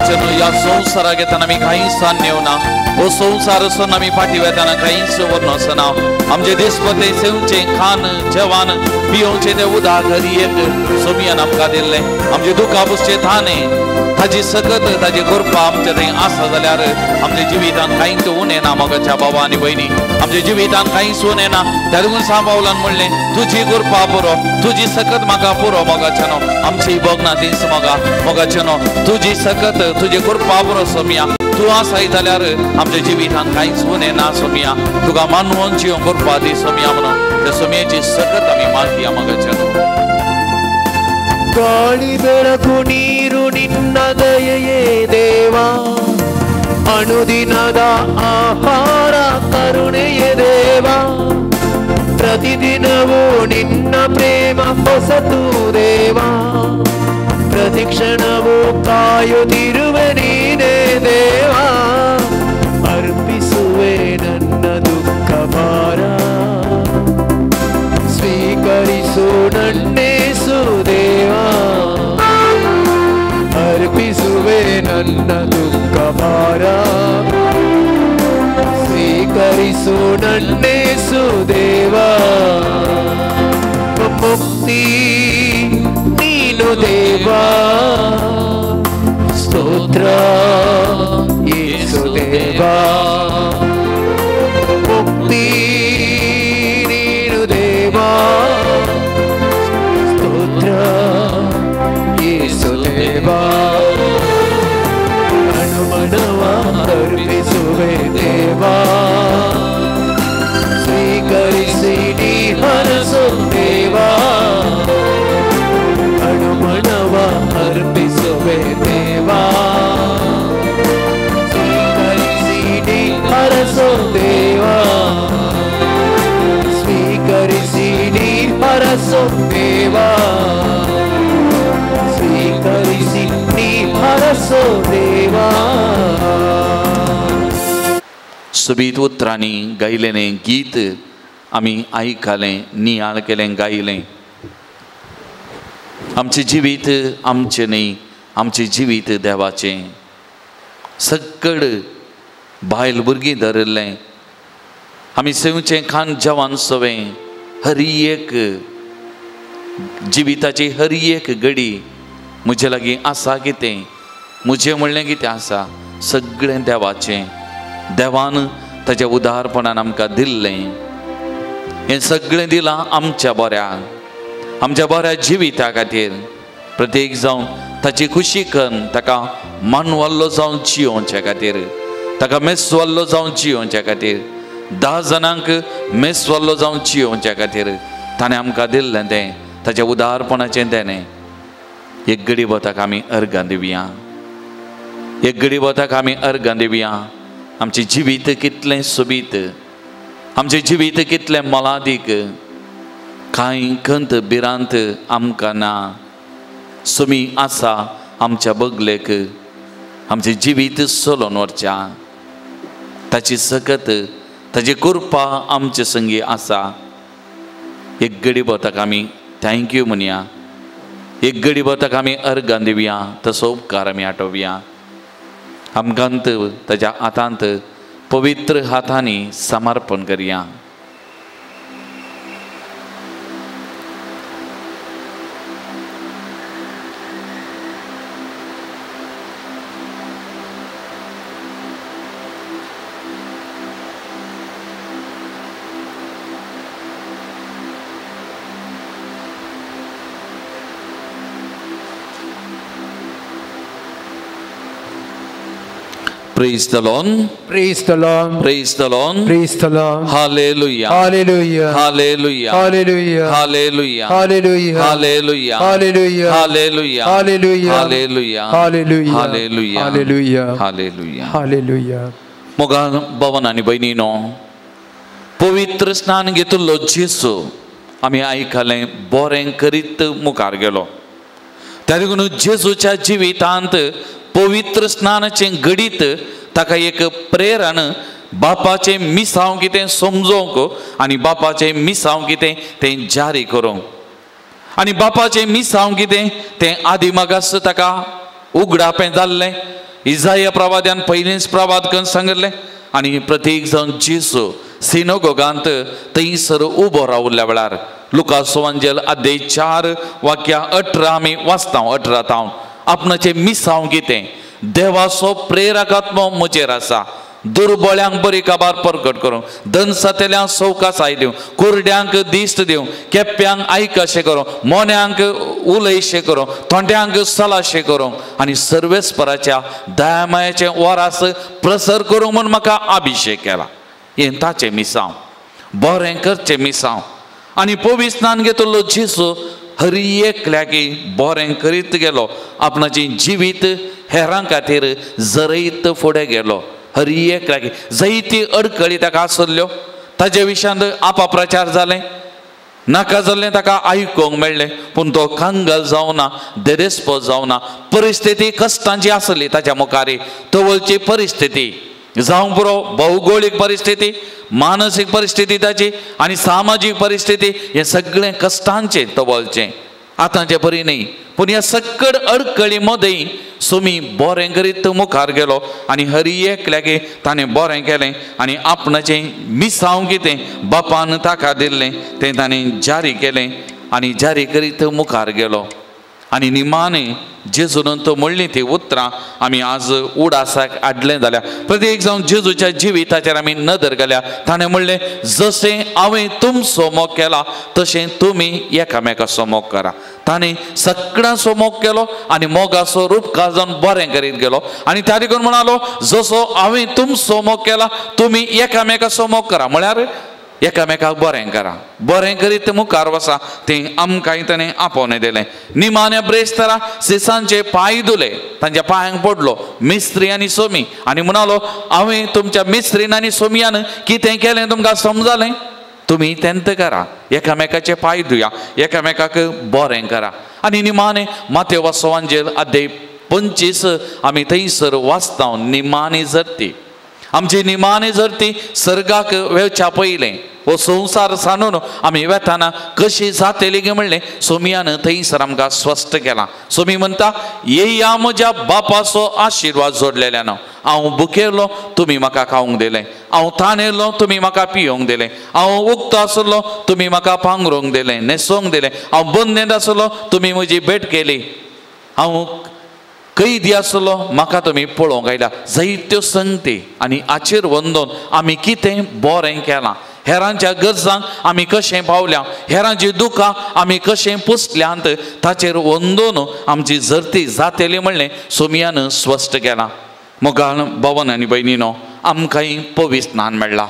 मोगाचें ह्या संवसाराक येतना आमी कांयच नेवना, हो संवसार आसून आमी फाटीं वेतना कांयच व्हरून वचना. आमचे दिसपते सेवचें खान जेवण पियोवचें तें उदक हर एक सोमियान आमकां दिल्लें. आमचे दुखा पुसचें थाणें ताजी सकत ताजी कृपा आमच्या थंय आसा जाल्यार आमच्या जिवितान कांयच उणें ना. मोगाच्या बाबा आनी भयणी, आमच्या जिवितान कांयच उणें ना. त्या देखून सांव पावलान म्हणलें, तुजी कृपा पुरो, तुजी सकत म्हाका पुरो. मोगाच्यानो आमची भोगना तीच मोगा. मोगाच्यानो तुजी सकत तुजी कृपा पुरो सोमिया. तूं आसाय जाल्यार आमच्या जिवितान कांयच उणें ना सोमिया. तुका मानवोनची कृपा दी सोमिया म्हणून त्या सोमियाची सकत आमी मागया. मोगाच्यानो ಗಾಳಿ ಬೆಳಕು ನೀರು ನಿನ್ನ ದಯೆಯೇ ದೇವಾ, ಅನುದಿನದ ಆಹಾರ ಕರುಣೆಯೇ ದೇವಾ, ಪ್ರತಿದಿನವೂ ನಿನ್ನ ಪ್ರೇಮ ಹೊಸತು ದೇವಾ, ಪ್ರತಿಕ್ಷಣವೂ ಕಾಯುತ್ತಿರುವೆ ನೀನೇ ದೇವಾ, ಅರ್ಪಿಸುವೆ ನನ್ನ ದುಃಖ ಭಾರ, ಸ್ವೀಕರಿಸು ನನ್ನೇಸು ದೇವಾ, ಅರ್ಪಿಸುವೆ ನನ್ನ ದುಃಖ ಭಾರ, ಸ್ವೀಕರಿಸು ನನ್ನೇಸು ದೇವಾ, ಮುಕ್ತಿ ನೀನು ದೇವಾ, ಸ್ತೋತ್ರ ಯೇಸು ದೇವಾ, ಮುಕ್ತಿ ನೀನು ದೇವಾ, ಸ್ತೋತ್ರ ಯೇಸು ದೇವಾ, ಅನುಮನವ ಅರ್ಪಿಸುವೆ ದೇವಾ, ಸ್ವೀಕರಿಸಿ ನೀ ಹರಸು ದೇವಾ, ಅನುಮನವ ಅರ್ಪಿಸುವೆ ದೇವಾ, ಸ್ವೀಕರಿಸಿ ನೀ ಹರಸು ದೇವಾ, ಸ್ವೀಕರಿಸಿ ನೀ ಹರಸು ದೇವಾ, ಸ್ವೀಕರಿಸಿ ನೀ ಹರಸು ದೇವಾ. सोबीत उतरांनी गायलें गीत आमी आयकलें, नियाळ केलें, गायलें. आमचें जिवीत आमचें न्ही, आमचें जिवीत देवाचें. सक्कड बायल भुरगीं धरिल्लें आमी सेवचें खान जेवण सवें. हर एक जिविताची हर एक घडी म्हजे लागीं आसा कितें, म्हजें म्हणलें कितें आसा, सगळें देवाचें. देवान ताच्या उदारपणान आमकां दिल्लें हें सगळें दिलां आमच्या बऱ्याक, आमच्या बऱ्या जिविता खातीर. प्रत्येक जावन ताची खुशी करून ताका मानवल्लो जावन जियोवच्या खातीर, ताका मेसवल्लो जावन जियोवच्या खातीर, 10 जाणांक मेसवल्लो जावन जियोवच्या खातीर ताणें आमकां दिल्लें तें ताच्या उदारपणाचें देणें. एक घडी वताक आमी अर्गां दिवया, एक घडी वताक आमी अर्गां दिवया. आमचें जिवीत कितलें सोबीत, आमचें जिवीत कितलें मोलादीक, कांय खंत भिरांत आमकां ना. सुमी आसा आमच्या बगलेक, आमचें जिवीत चलोवन व्हरच्या ताची सकत ताची कृपा आमचे संगी आसा. एक घडी वताक आमी thank you म्हणया, एक घडी वताक आमी अर्गां दिवया, तसो उपकार आमी आठोवया. आमकां ताच्या हातांत पवित्र हातांनी समर्पण करया. Praise the Lord. Praise the Lord. Praise the Lord. Praise the Lord. Hallelujah. Hallelujah. Hallelujah. Hallelujah. Hallelujah. Hallelujah. Hallelujah. Hallelujah. Hallelujah. Hallelujah. Hallelujah. Hallelujah. Hallelujah. Hallelujah. Hallelujah. Hallelujah. मोगा भवन आनी भयणीनो, पवित्र स्नान घेतिल्लो जेजू आमी आयकलें बरें करीत मुखार गेलो. त्या देखून जेजूच्या जिवितांत पवित्र स्नानाचें घडीत ताका एक प्रेरण बापाचें मिसांव कितें समजोवंक आनी बापाचें मिसांव कितें तें जारी करूंक आनी बापाचें मिसांव कितें तें आदी मागास ताका उगडापें जाल्लें. इजाया प्रवाद्यान पयलींच प्रवाद करून सांगिल्लें आनी प्रतीक जावन जेजू सिनोगोगांत थंयसर उबो रावल्ल्या वेळार लुकास सुवांजेल अध्याय 4 वाक्या 18 आमी वाचता 18 तावन आपणाचें मिसांव कितें देवाचो प्रेरकात्मो म्हजेर आसा दुर्बळ्यांक बरी काबार परगट करूं दनसातेल्यांक सवकासाय दिवं कुरड्यांक दिश्ट दिवं केप्यांक आयकशें करूं मोन्यांक उलयशें करूं थोंड्यांक सलाशें करूं आनी सर्वेस्पराच्या दयामायाचें वरास प्रसर करूंक म्हूण म्हाका अभिशेक केला. हें ताचें मिसांव बरें करचें मिसांव. आनी पवित्र स्नान घेतलो जेजू हरी एकल्याकी बरें करीत गेलो आपणाचें जिवीत हेरां खातीर जरयत फुडें गेलो. हरी एकल्याकी जायती अडकळी ताका आसल्ल्यो ताजे विशयांत आपाप्रचार जालें नाका जाल्लें ताका आयकूंक मेळ्ळें पूण तो कंगाल जावना देदेस्पोज जावना. परिस्थिती कश्टांची आसली ताच्या मुखार तवळची परिस्थिती जावंक पुरो भौगोळीक परिस्थिती मानसीक परिस्थिती ताची आनी सामाजीक परिस्थिती हें सगळें कश्टांचें तवळचें आतांचे बरी न्ही. पूण ह्या सकड अडकळी मदीं सुमी बरें करीत मुखार गेलो आनी हरी एकल्याके ताणें बरें केलें आनी आपणाचें मिसांव कितें बापान ताका दिल्लें तें ताणें जारी केलें आनी जारी करीत मुखार गेलो. आनी निमाणें जेजून तो म्हणलीं ती उतरां आमी आज उडासाक हाडलें जाल्यार प्रत्येक जावन जेजूच्या जिविताचेर आमी नदर घाल्या ताणें म्हणलें जशें हांवें तुमचो मोग केला तशें तुमी एकामेकाचो मोग करा. ताणें सगळ्यांचो मोग केलो आनी मोगाचो रूपकार जावन बरें करीत गेलो आनी त्या देखून म्हणालो जसो हांवें तुमचो मोग केला तुमी एकामेकाचो मोग करा म्हळ्यार एकामेकाक बरें करा बरें करीत मुखार वसा तें आमकांय ताणें आपोवणें दिलें. निमाण्या ब्रेस्तारा सिसांचे पांय धुले तांच्या पांयांक पडलो मिस्त्री आनी सोमी आनी म्हणालो हांवें तुमच्या मिस्त्रीन आनी सोमियान कितें केलें तुमकां समजालें तुमी तेंत करा एकामेकाचे पांय धुया एकामेकाक बरें करा. आनी निमाणें मातेव सुवांजेल अध्याय 25 आमी थंयसर वाचता निमाणी जरती आमची निमाणी जरती सर्गाक वेवच्या पयलें हो संवसार सांडून आमी वेताना कशी जातली गे म्हणलें सोमियान थंयसर आमकां स्वस्थ केलां. सोमी म्हणटा येया म्हज्या बापाचो आशिर्वाद जोडलेल्यान हांव भुकेलो तुमी म्हाका खावंक दिलें हांव ताणेलो तुमी म्हाका पियोंक दिलें हांव उक्तो आसलो तुमी म्हाका पांगरूंक दिलें न्हेसोंक दिलें हांव बंदेंत आसलो तुमी म्हजी भेट केली हांव कैदी आसलो म्हाका तुमी पळोवंक आयल्या. जायत्यो संगती आनी हाचेर वंदोन आमी कितें बरें केलां हेरांच्या गरजांक आमी कशें पावल्या हेरांची दुकां आमी कशें पुसल्यांत ताचेर वंदोन आमची जरती जातली म्हणलें सोमियान स्पश्ट केलां. मोगान भवन आनी भयणीनो आमकांय पवित्र स्नान मेळ्ळां.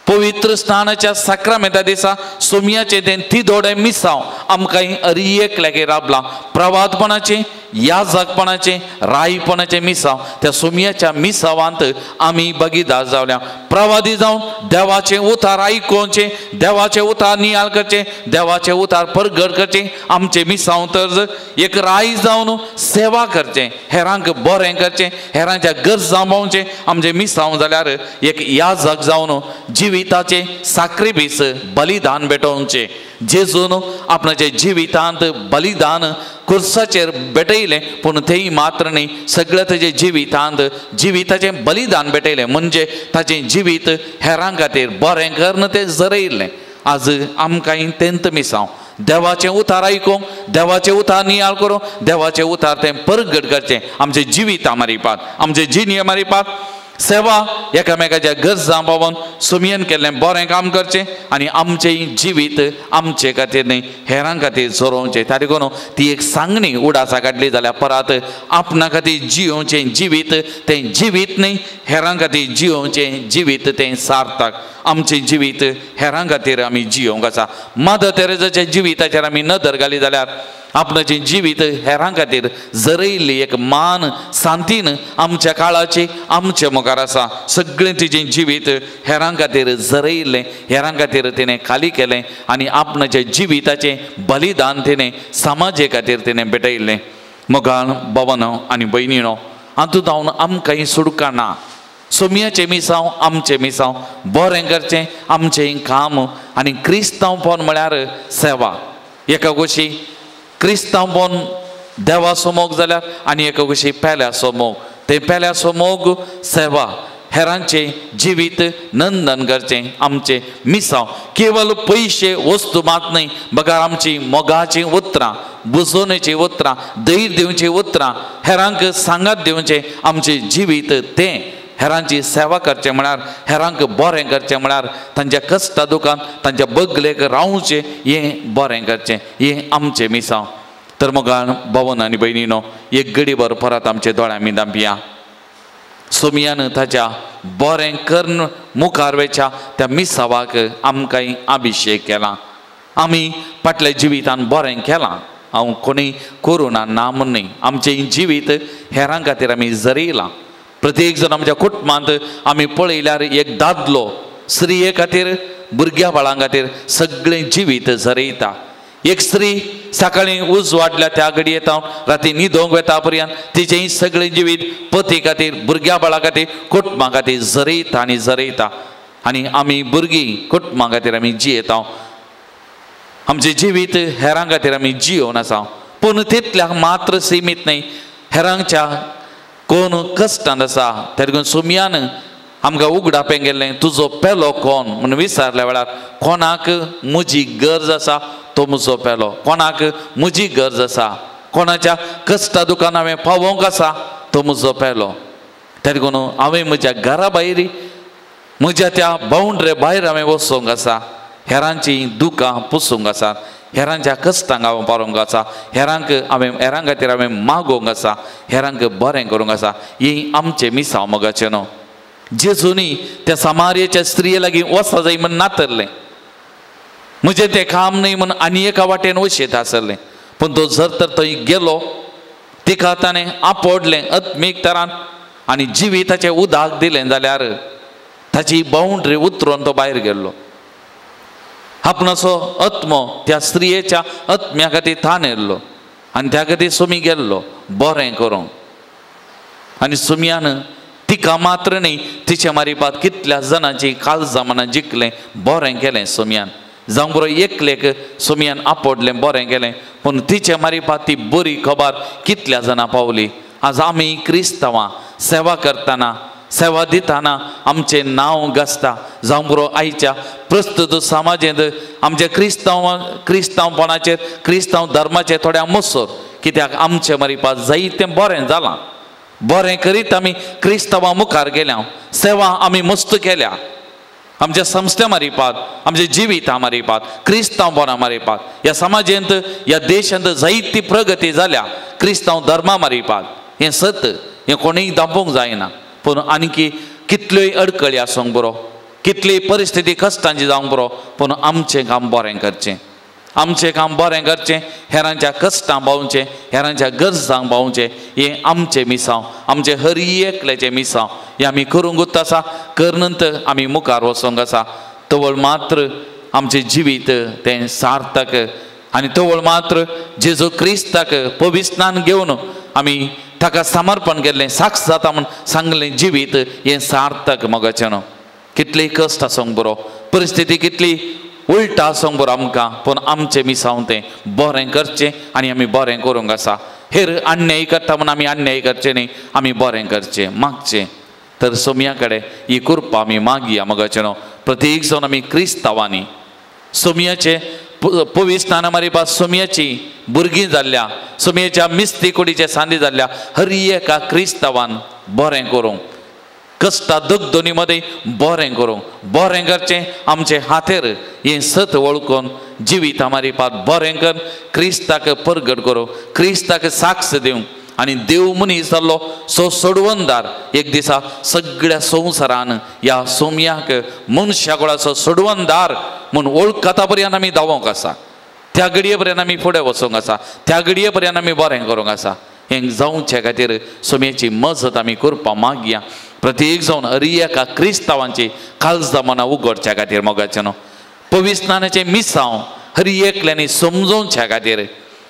पवित्र स्नानाच्या साक्रामेंता दिसा सोमियाचें तें तिदोडें मिसांव आमकांय हरी एकल्यागे राबलां प्रवादपणाचें याजकपणाचें रायपणाचें मिसांव त्या सोमियाच्या मिसावांत आमी भागीदार जावल्या. प्रवादी जावन देवाचें उतार आयकोवचें देवाचें उतार नियाळ करचें देवाचें उतार परगट करचें आमचें मिसांव तर एक राय जावन सेवा करचें हेरांक बरें करचें हेरांच्या गरजां पावचें आमचें मिसांव जाल्यार एक याजक जावन जिविताचें साक्रिफीस बलिदान भेटोवचें. जेजून आपणाच्या जिवितांत बलिदान कुर्साचेर भेटयलें पूण तेय मात्र न्ही सगळें ताजे जिवितांत जिविताचें बलिदान भेटयलें म्हणजे ताचें जिवीत हेरां खातीर बरें करून तें जरयलें. आज आमकांय तेंत मिसांव देवाचें उतार आयकूंक देवाचें उतार नियाळ करूंक देवाचें उतार तें परगट करचें आमचें जिवीत मारिपात आमचें जिणें मारिपात सेवा एकामेकाच्या गरजां पावोवन सुमयेन केल्लें बरें काम करचें आनी आमचें जिवीत आमचे खातीर न्ही हेरां खातीर झरोवचें. त्या देखून ती एक सांगणी उडासा काडली जाल्यार परत आपणा खातीर जियोवचें जिवीत तें जिवीत न्ही हेरां खातीर जियोवचें जिवीत तें सार्थक. आमचें जिवीत हेरां खातीर आमी जियोवंक आसा. मदर तेरेजाच्या जिविताचेर आमी नदर घाली जाल्यार आपणाचें जिवीत हेरां खातीर जरयल्ली एक मान सांतीन आमच्या काळाची आमचे मुखार आसा. सगळें तिजें जिवीत हेरां खातीर जरयल्लें हेरां खातीर तिणें खाली केलें आनी आपणाच्या जिविताचें बलिदान तिणें समाजे खातीर तिणें भेटयल्लें. मोगान भवनो आनी भयणीनो हातूंत हांव आमकांय सुडकां ना. सोमियाचें मिसांव आमचें मिसांव बरें करचें आमचें काम आनी क्रिस्तांवपण म्हळ्यार सेवा. एका गोशी क्रिस्तांवपण देवाचो मोग जाल्यार आनी एका गोशी पेल्याचो मोग. ते पेल्याचो मोग सेवा हेरांचें जिवीत नंदन करचें आमचें मिसांव केवल पयशे वस्तू मात न्हय बगर आमची मोगाचीं उतरां बुजोवणेचीं उतरां धैर्य दिवचीं उतरां हेरांक सांगात दिवचें आमचें जिवीत तें हेरांची सेवा करचें म्हळ्यार हेरांक बरें करचें म्हळ्यार तांच्या कश्टा दुकान तांच्या बगलेक रावचें हें बरें करचें हें आमचें मिसांव. तर मोगान भवन आनी भयणीनो एक गडीभर परत आमच्या दोळ्यां आमी दांपया. सोमयान ताच्या बरें करून मुखार वेच्या त्या मिसावाक आमकां अभिशेक केला. आमी फाटल्या जिवितान बरें केलां हांव कोणी करूं ना ना म्हूण न्हय. आमचें जिवीत हेरां खातीर आमी जरयलां. प्रत्येक जण आमच्या कुटुंबांत आमी पळयल्यार एक दादलो स्त्रिये खातीर भुरग्या बाळां खातीर सगळें जिवीत जरयता. एक स्त्री सकाळीं उजवाडल्या त्या घडये हांव राती न्हिदोंक वेता पर्यंत तिचें सगळें जिवीत पती खातीर भुरग्या बाळा खातीर कुटुंबा खातीर जरयता आनी जरयता. आनी आमी भुरगीं कुटुंबा खातीर आमी जियेता. आमचें जिवीत हेरां खातीर आमी जियोवन आसा. पूण तितल्याक मात्र सिमीत न्हय हेरांच्या कोण कश्टान आसा तेरगून सोमयान आमकां उगडापें गेल्लें तुजो पेलो कोण म्हूण विचारल्या वेळार कोणाक म्हजी गरज आसा तो म्हजो पेलो कोणाक म्हजी गरज आसा कोणाच्या कश्टा दुकान हांवें पावोवंक आसा तो म्हजो पेलो. तेरगून हांवें म्हज्या घरा भायर म्हज्या त्या बाउंड्रे भायर हांवें वचोंक आसा हेरांची दुकां पुसूंक आसा हेरांच्या कश्टांक हांव पारोवंक आसा हेरांक हांवें हेरां खातीर हांवें मागोवंक आसा हेरांक बरें करूंक आसा. ही आमचें मिसांव मोगाचें न्हू. जेजूनी त्या समार्याच्या स्त्रिये लागीं वचा जाय म्हूण नातरलें म्हजें तें काम न्हय म्हूण आनी एका वाटेन वशेत आसलें. पूण तो जर तर थंय गेलो तिका ताणें आपोडलें आत्मीक तरान आनी जिविताचें उदक दिलें जाल्यार ताची बाउंड्री उतरून तो भायर गेल्लो. आपणाचो आत्मो त्या स्त्रियेच्या आत्म्या खातीर थानेल्लो आनी त्या खातीर सुमी गेल्लो बरें करूंक. आनी सुमयान तिका मात्र न्हय तिचे मारिपात कितल्या जाणांची काळजां मनां जिखलें बरें केलें सोमयान. जावं बरो एकलेक सोमयान आपोडलें बरें केलें पूण तिचे मारिपात ती बरी खबर कितल्या जाणां पावली. आज आमी क्रिस्तांवां सेवा करतना सेवा दितना आमचें नांव गाजता. जावं बरो आयच्या प्रस्तुत समाजेंत आमच्या क्रिस्तांवपणाचेर क्रिस्तांव धर्माचेर थोड्या मसर कित्याक आमचे मारिपात जायतें बरें जालां. बरें करीत आमी क्रिस्तांवां मुखार गेल्या सेवा आमी मस्त केल्या आमच्या संस्थे मारिपात आमच्या जिविता मारिपात क्रिस्तांवपणा मारिपात ह्या समाजेंत ह्या देशांत जायती प्रगती जाल्या क्रिस्तांव धर्मा मारिपात. हें सत हें कोणीय दांपूंक जायना. पूण आनीकी कितल्योय अडकळी आसूंक बरो कितलीय परिस्थिती कश्टांची जावंक बरो पूण आमचें काम बरें करचें आमचें काम बरें करचें हेरांच्या कश्टांक पावचें हेरांच्या गरजांक पावचें हें आमचें मिसांव आमचें हर एकल्याचें मिसांव हें आमी करूंकूच आसा करनंत आमी मुखार वचोंक आसा. तवळ मात्र आमचें जिवीत तें सार्थक आनी तवळ मात्र जेजू क्रिस्ताक पविस्नान घेवन आमी ताका समर्पण केल्लें साक्ष जाता म्हूण सांगलें जिवीत हें सार्थक मोगाचें न्हू. कितलें कश्ट आसूंक बरो परिस्थिती कितली उल्टा आसूंक बरो आमकां पूण आमचें मिसांव तें बरें करचें आनी आमी बरें करूंक आसा. हेर अन्याय करता म्हूण आमी अन्याय करचें न्हय आमी बरें करचें मागचें. तर सोमया कडेन ही कृपा आमी मागया मोगाचें न्हू. प्रत्येक जावन आमी क्रिस्तांवांनी सोमयाचें पविस्नाना मारिपा सोमयाची भुरगीं जाल्ल्या सोमयेच्या मिस्ती कुडीचे सांदी जाल्ल्या हर एका क्रिस्तांवान बरें करूंक कश्टा दगदोनी मदें बरें करूंक बरें करचें आमचे हातेर हें सत वळखून जिविता मारिपात बरें कर क्रिस्ताक परगट करूं क्रिस्ताक साक्ष दिवंक आनी देव मनीस जाल्लो सो सोडवणदार एक दिसा सगळ्या संवसारान ह्या सोमयाक मनशा कुळाचो सोडवणदार म्हूण वळखता पर्यंत आमी धांवोंक आसा त्या घडये पर्यंत आमी फुडें वचोंक आसा त्या घडये पर्यंत आमी बरें करूंक आसा. हें जावचे खातीर सोमयेची मजत आमी करपा मागया. प्रत्येक जावन हर एका क्रिस्तांवांची काळजां मनां उगडच्या खातीर मोगाचें न्हू पविस्नानाचें मिसांव हर एकल्यांनी समजोवच्या खातीर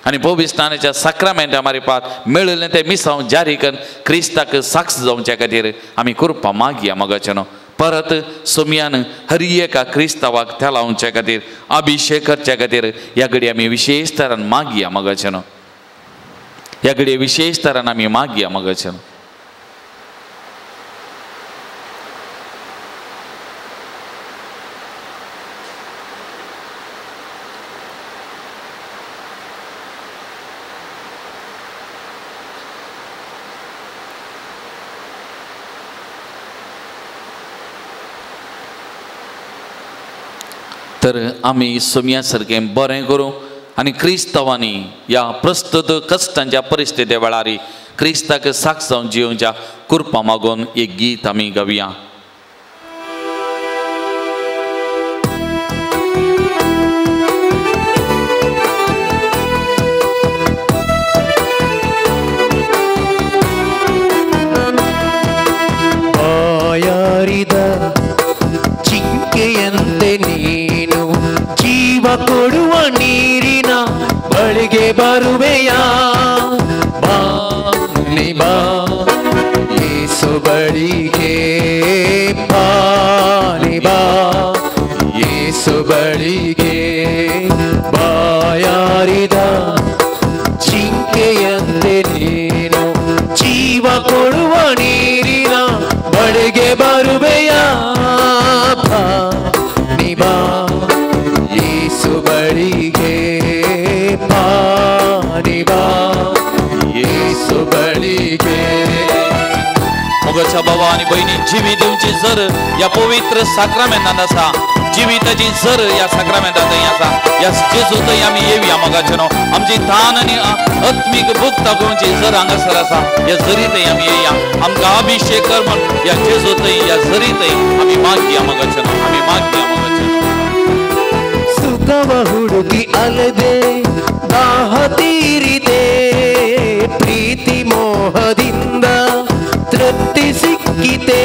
आनी पविस्नानाच्या साक्रामेंटा मारिपात मेळिल्लें तें मिसांव जारी करून क्रिस्ताक साक्ष जावच्या खातीर आमी कृपा मागया मोगाचें न्हू. परत सोमयान हर एका क्रिस्तांवाक तेलावच्या खातीर अभिशेक करच्या खातीर ह्या घडये आमी विशेश तरान मागया मोगाचें न्हू. ह्या घडये विशेश तरान आमी मागया मोगाचें न्हू. तर आमी सोम्या सारकें बरें करूं आनी क्रिस्तांवांनी ह्या प्रस्तुत कश्टांच्या परिस्थिती वेळार क्रिस्ताक साक्ष जावन जियोवच्या कृपा मागून एक गीत आमी गावया. ಬಾಯಾರಿದ ಜಿಂಕೆಯಂತೆ ನೀನು ಜೀವ ಕೊಡುವ ನೀರಿನ ಬಳಿಗೆ ಬರುವೆಯಾ. ಬಾನಿ ಬಾ ಯೇಸು ಬಳಿಗೆ, ಬಾನಿ ಬಾ ಯೇಸು ಬಳಿಗೆ. ಬಾಯಾರಿದ ಜಿಂಕೆಯಂತೆ ನೀನು ಜೀವ ಕೊಡುವ ನೀರಿನ ಬಳಿಗೆ ಬರುವೆಯಾ. ಬಾನಿ ಬಾ ಯೇಸು ಬಳಿಗೆ, ಬಾನಿ ಬಾ ಯೇಸು बळिगे. मोगाच्या भावा आनी भयणी, जिवी दिवची जर ह्या पवित्र साक्रामेंतांत आसा, जिविताची जर ह्या साक्रामेंतांत आसा. ह्या जेजू थंय आमी येवया मोगाचे न्हू. आमची तान आनी आत्मीक भूक तागोवची जर हांगासर आसा, ह्या जरी थंय आमी येया. आमकां अभिशेक कर म्हण ह्या जेजू थंय, ह्या जरी थंय आमी मागया मोगाचे न्हू, आमी मागया मोगाचे न्हू. ಸುಖವ ಹುಡುಕಿ ಅಲೆದೆ ದಾಹ ತೀರಿದೆ, ಪ್ರೀತಿ ಮೋಹದಿಂದ ತೃಪ್ತಿ ಸಿಕ್ಕಿತೆ.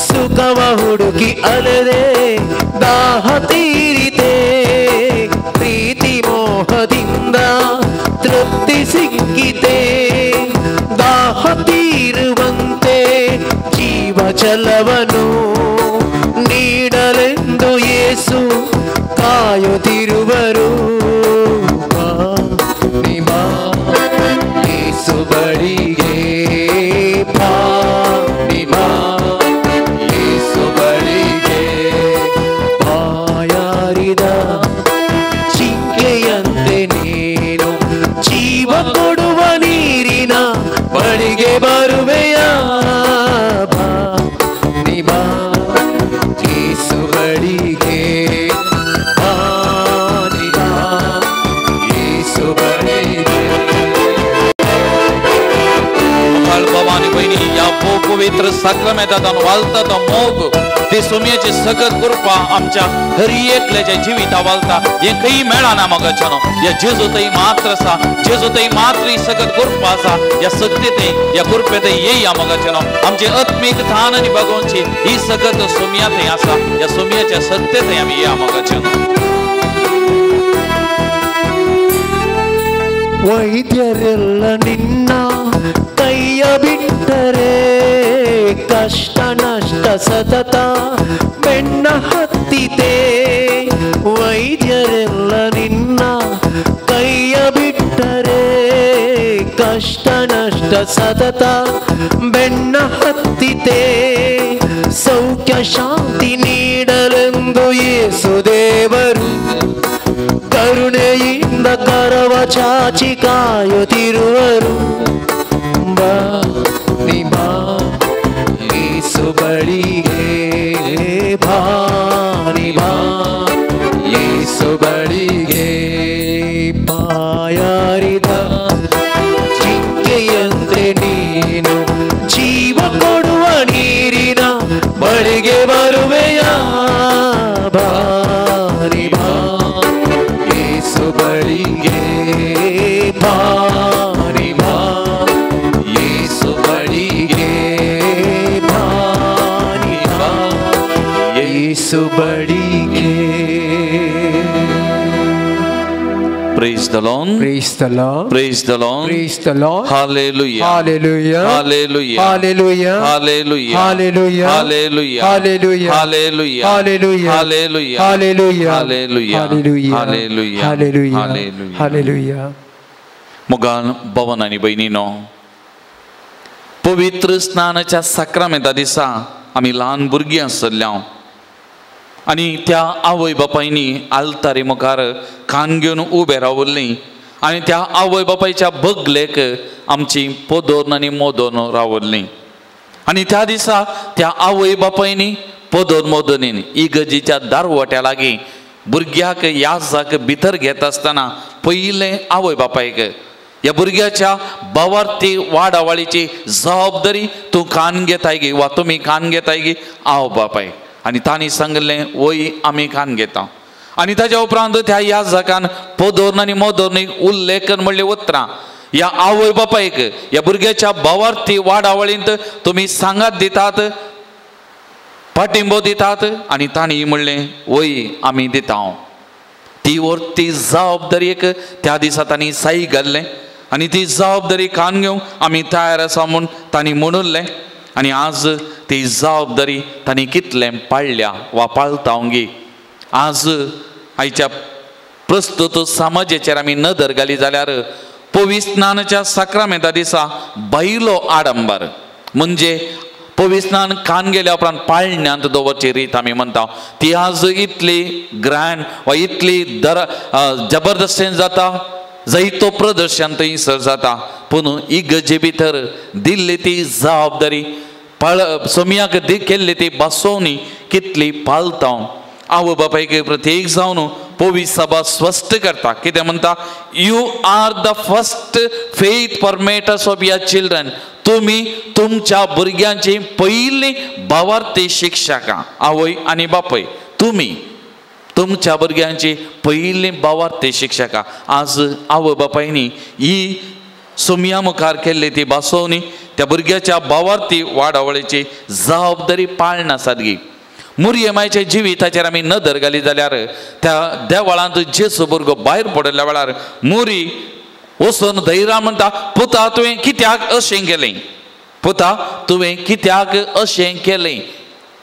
ಸುಖವ ಹುಡುಕಿ ಅಲೆದೆ ದಾಹ ತೀರಿದೆ, ಪ್ರೀತಿ ಮೋಹದಿಂದ ತೃಪ್ತಿ ಸಿಕ್ಕಿತೆ. ದಾಹ ತೀರುವಂತೆ ಜೀವ ಜಲವನು ನೀಡಲೆಂದು ಯೇಸು ಕಾಯುತ್ತಿರುವರು. ಬಾನಿ ಬಾ ಯೇಸು ಬಳಿಗೆ, ಬಾನಿ ಬಾ ಯೇಸು ಬಳಿಗೆ. ಬಾಯಾರಿದ ಜಿಂಕೆಯಂತೆ ನೀನು ಜೀವ ಕೊಡುವ ನೀರಿನ ಬಳಿಗೆ ಬರುವೆಯಾ. ಬಾನಿ ಬಾ ಯೇಸು ಬಳಿಗೆ, ಬಾನಿ ಬಾ ಯೇಸು ಬಳಿಗೆ. भावा आनी भयणी, ह्या पवित्र साक्रामेंतांत वालता तो मोग, ती सोम्याची सगत कृपा आमच्या हर एकल्याच्या जिविता वालता. हें खंय मेळना मोगाच्या न्हू. ह्या जेजू थंय मात्र आसा, जेजू थंय मात्र ही सगत कृपा आसा. ह्या सत्य थंय, ह्या कृपे थंय येया मोगाच्या न्हू. आमची आत्मीक थान आनी बागोवची ही सगत सोम्या थंय आसा. ह्या सोम्याच्या सत्य थंय आमी येया मोगाच्या न्हू. ವೈದ್ಯರೆಲ್ಲ ನಿನ್ನ ಕೈಯ ಬಿಟ್ಟರೆ ಕಷ್ಟ ನಷ್ಟ ಸತತ ಬೆನ್ನ ಹತ್ತಿದೆ. ವೈದ್ಯರೆಲ್ಲ ನಿನ್ನ ಕೈಯ ಬಿಟ್ಟರೆ ಕಷ್ಟ ನಷ್ಟ ಸತತ ಬೆನ್ನ ಹತ್ತಿದೆ. ಸೌಖ್ಯ ಶಾಂತಿ ನೀಡಲೆಂದು ಯೇಸು ದೇವರು ಕರುಣೆಯಿಂದ ಕರವ ಚಾಚಿ ಕಾಯುತ್ತಿರುವರು. ಬಾನಿ ಬಾ ಯೇಸು ಬಳಿಗೆ, ಬಾನಿ ಬಾ ಯೇಸು ಬಳಿಗೆ. ಬಾಯಾರಿದ ಜಿಂಕೆಯಂತೆ ನೀನು ಜೀವ ಕೊಡುವ ನೀರಿನ ಬಳಿಗೆ ಬರುವೆಯಾ. ಬಾನಿ ಬಾ ಯೇಸು ಬಳಿಗೆ, ಬಾನಿ ಬಾ ಯೇಸು ಬಳಿಗೆ, ಬಾನಿ ಬಾ ಯೇಸು ಬಳಿಗೆ. Praise the Lord. Praise the Lord. Praise the Lord. Praise the Lord. Hallelujah. Hallelujah. Hallelujah. Hallelujah. Hallelujah. Hallelujah. Hallelujah. Hallelujah. Hallelujah. Hallelujah. Hallelujah. Hallelujah. Hallelujah. Hallelujah. Hallelujah. Hallelujah. Hallelujah. Hallelujah. मोगान भवन आनी भयणीनो, पवित्र स्नानाच्या साक्रामेंता दिसा आमी ल्हान भुरगीं आसल्ल्या आनी त्या आवय बापायनी आल्तारी मुखार कान घेवन उबे रावल्लीं आनी त्या आवय बापायच्या बगलेक आमची पदोन आनी मोदोन रावल्लीं. आनी त्या दिसा त्या आवय बापायनी पदोन मोदोनीन इगर्जीच्या दारवट्या लागीं भुरग्याक याजाक भितर घेता आसतना पयलें आवय बापायक ह्या भुरग्याच्या भावार्थी वाडावळीची जबाबदारी तूं कान घेताय गी वा तुमी कान घेताय गी आवय बापाय. आनी तांणी सांगलें वय आमी कान घेता. आनी ताच्या उपरांत त्या याजकान पोदोर्न आनी मोदोर्नीक उल्लेखन म्हणलें उतरां ह्या आवय बापायक ह्या भुरग्याच्या भावार्थी वाडावळींत तुमी सांगात दितात, पाठिंबो दितात. आनी तांणी म्हणलें वय आमी दिता. ती वरती जबाबदारी एक त्या दिसा तांणी साई घाल्लें आनी ती जबाबदारी कान घेवंक आमी तयार आसा म्हूण तांणी म्हणुल्लें. आनी आज ती जबाबदारी तांणी कितलें पाळल्या वा पाळता गी. आज आयच्या प्रस्तुत समाजाचेर आमी नदर घाली जाल्यार पविस्नानाच्या साक्रामेंता दिसा बायलो आडंबर म्हणजे पविस्नान कान गेल्या उपरांत पाळण्यांत दवरची रीत आमी म्हणटा ती आज इतली ग्रँड वा इतली दर जबरदस्तीन जाता, जायतो प्रदर्शन थंयसर जाता. पूण इगर्जे भितर दिल्ली ती जबाबदारी पाळ सोमयाक केल्ली ती बसोवणी कितली पाळता. आवय बापायक प्रत्येक जावन पवित्र सभा स्पश्ट करता. कितें म्हणटा? You are the first faith formators of your children. तुमी तुमच्या भुरग्यांची पयली भावार्थी शिक्षकां आवय आनी बापूय. तुमी तुमच्या भुरग्यांची पयली भावार्थी शिक्षकां. आज आवय बापायनी ही सोमया मुखार केल्ली ती बसोवणी त्या भुरग्याच्या भावार्थी वाडावळीची जबाबदारी पाळना सारकी. मुरयमायच्या जिविताचेर आमी नदर घाली जाल्यार त्या देवळांत जेसू भुरगो भायर पडिल्ल्या वेळार मुरी वचून धैर्या म्हणटा, पुता तुवें कित्याक अशें केलें, पुता तुवें कित्याक अशें केलें,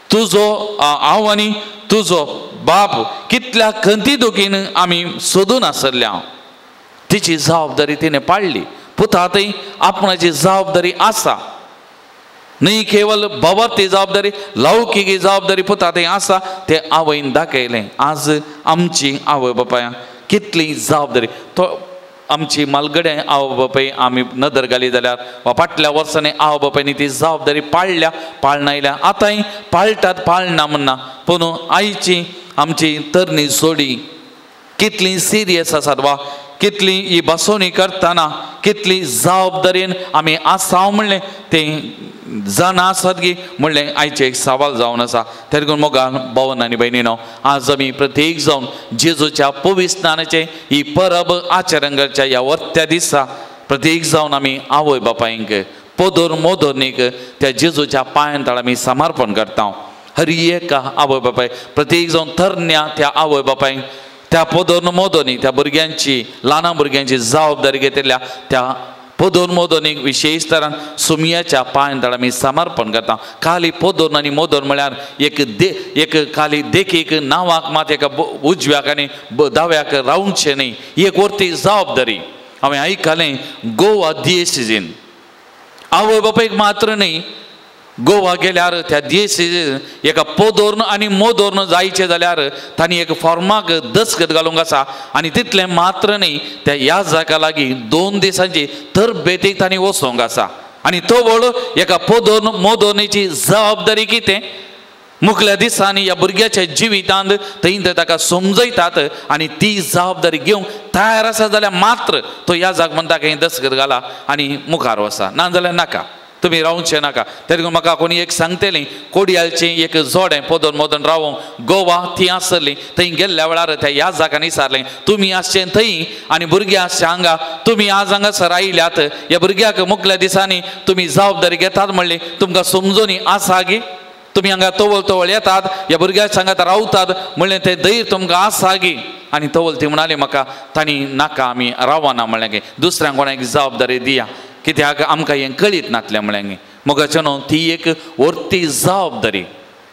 तुजो हांव आनी तुजो बाप कितल्या खंती दुखीन आमी सोदून आसल्या. तिची जबाबदारी तिणें पाळ्ळी. पुता थंय आपणाची जबाबदारी आसा, न्ही केवल भावार्थी जबाबदारी, लौकीक जबाबदारी पुता थंय आसा तें आवयन दाखयलें. आज आमची आवय बापाय कितली जबाबदारी तो आमची मालगडे आवय बापाय आमी नदर घाली जाल्यार वा फाटल्या वर्सांनी आवय बापायनी ती जबाबदारी पाळल्या, पाळनायल्या, आतांय पाळटात, पाळना म्हणना. पूण आयची आमची तरणी जोडी कितली सिरियस आसात वा कितली ही बसोवणी करतना कितली जबाबदारीन आमी आसा म्हणलें तें जाणा आसात गी म्हणलें आयचें एक सवाल जावन आसा. तेरे मोगान भवन आनी भयणीनो आज आमी प्रत्येक जावन जेजूच्या पविस्नानाचें ही परब आचरण करच्या ह्या वर्त्या दिसा प्रत्येक जावन आमी आवय बापायंक पोदोर मोदोर्नीक त्या जेजूच्या पांयां तळ आमी समर्पण करता. हर एका आवय बापाय प्रत्येक जावन तरण्या त्या आवय बापायंक त्या पोदोर मोदोनी त्या भुरग्यांची ल्हान भुरग्यांची जबाबदारी घेतिल्ल्या त्या पोदोर मोदोनीक विशेष तरान सुमयाच्या पांयां तळ आमी समर्पण करता. खाली पोदोर आनी मोदोर म्हळ्यार एक एक खाली देखीक नांवाक मात एका उजव्याक आनी दाव्याक रावचें न्ही, एक वरती जबाबदारी. हांवें आयकलें गोवा दियेसिजीन आवय बापायक मात्र न्ही, गोवा गेल्यार त्या दियेसिजीन एका पोदोर्न आनी मोदोर्न जायचें जाल्यार तांणी एक फॉर्माक दस्खत घालूंक आसा आनी तितलें मात्र न्ही त्या ह्या जाका लागीं 2 दिसांची तरबेतीक तांणी वचोंक आसा. आनी तो व्हड एका पोदोर्न मोदोर्नीची जबाबदारी कितें मुखल्या दिसांनी ह्या भुरग्याच्या जिवितांत थंय ते ताका समजयतात आनी ती जबाबदारी घेवंक तयार आसा जाल्यार मात्र तो ह्या जाग म्हणटा खंय दस्खत घाला आनी मुखार वसा, ना जाल्यार नाका, तुमी रावचें नाका. तरी म्हाका कोणी एक सांगतली कोडयालचें एक जोडें पोदोन मोदोन रावोंक गोवा ती आसली थंय गेल्ल्या वेळार त्या ह्या जागांनी विचारलें तुमी आसचें थंय आनी भुरगीं आसचें हांगा, तुमी आज हांगासर आयल्यात ह्या भुरग्याक मुखल्या दिसांनी तुमी जबाबदारी घेतात म्हणली तुमकां समजूनी आसा गी, तुमी हांगा तवळ तवळ येतात ह्या भुरग्याक सांगात रावतात म्हणलें तें धैर्य तुमकां आसा गी. आनी तवळ ती म्हणाली म्हाका तांणी नाका आमी रावना म्हणलें गे, दुसऱ्यांक कोणाक जबाबदारी दिया कित्याक आमकां हें कळीत नातलें म्हणलें. मोगाचें न्हू ती एक वरती जबाबदारी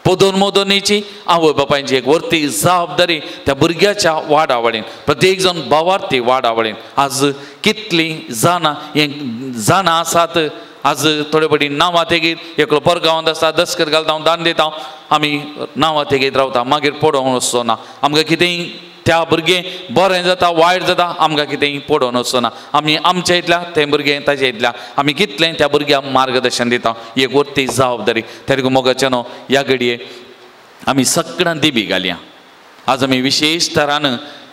पोदोन मोदोनीची आवय बापायची एक वरती जबाबदारी त्या भुरग्याच्या वाडावळीन प्रत्येक जाण भावार्थी वाडावळीन. आज कितलीं जाणां हें जाणां आसात आज थोडे फावटी नांवां तेगीर एकलो परगांवांत आसा दस्खत घालता हांव दान दिता आमी नांवां तेगीर रावता मागीर पडोवंक वचना आमकां कितेंय त्या भुरगें बरें जाता वायट जाता आमकां कितेंय पडोवन वचना आमी आमच्या इतल्या तें भुरगें ताच्या इतल्या आमी कितलें त्या भुरग्यांक मार्गदर्शन दिता एक वरती जबाबदारी. तरी मोगाचें न्हू ह्या घडये आमी सगळ्यां दिबी घालया आज आमी विशेष तरान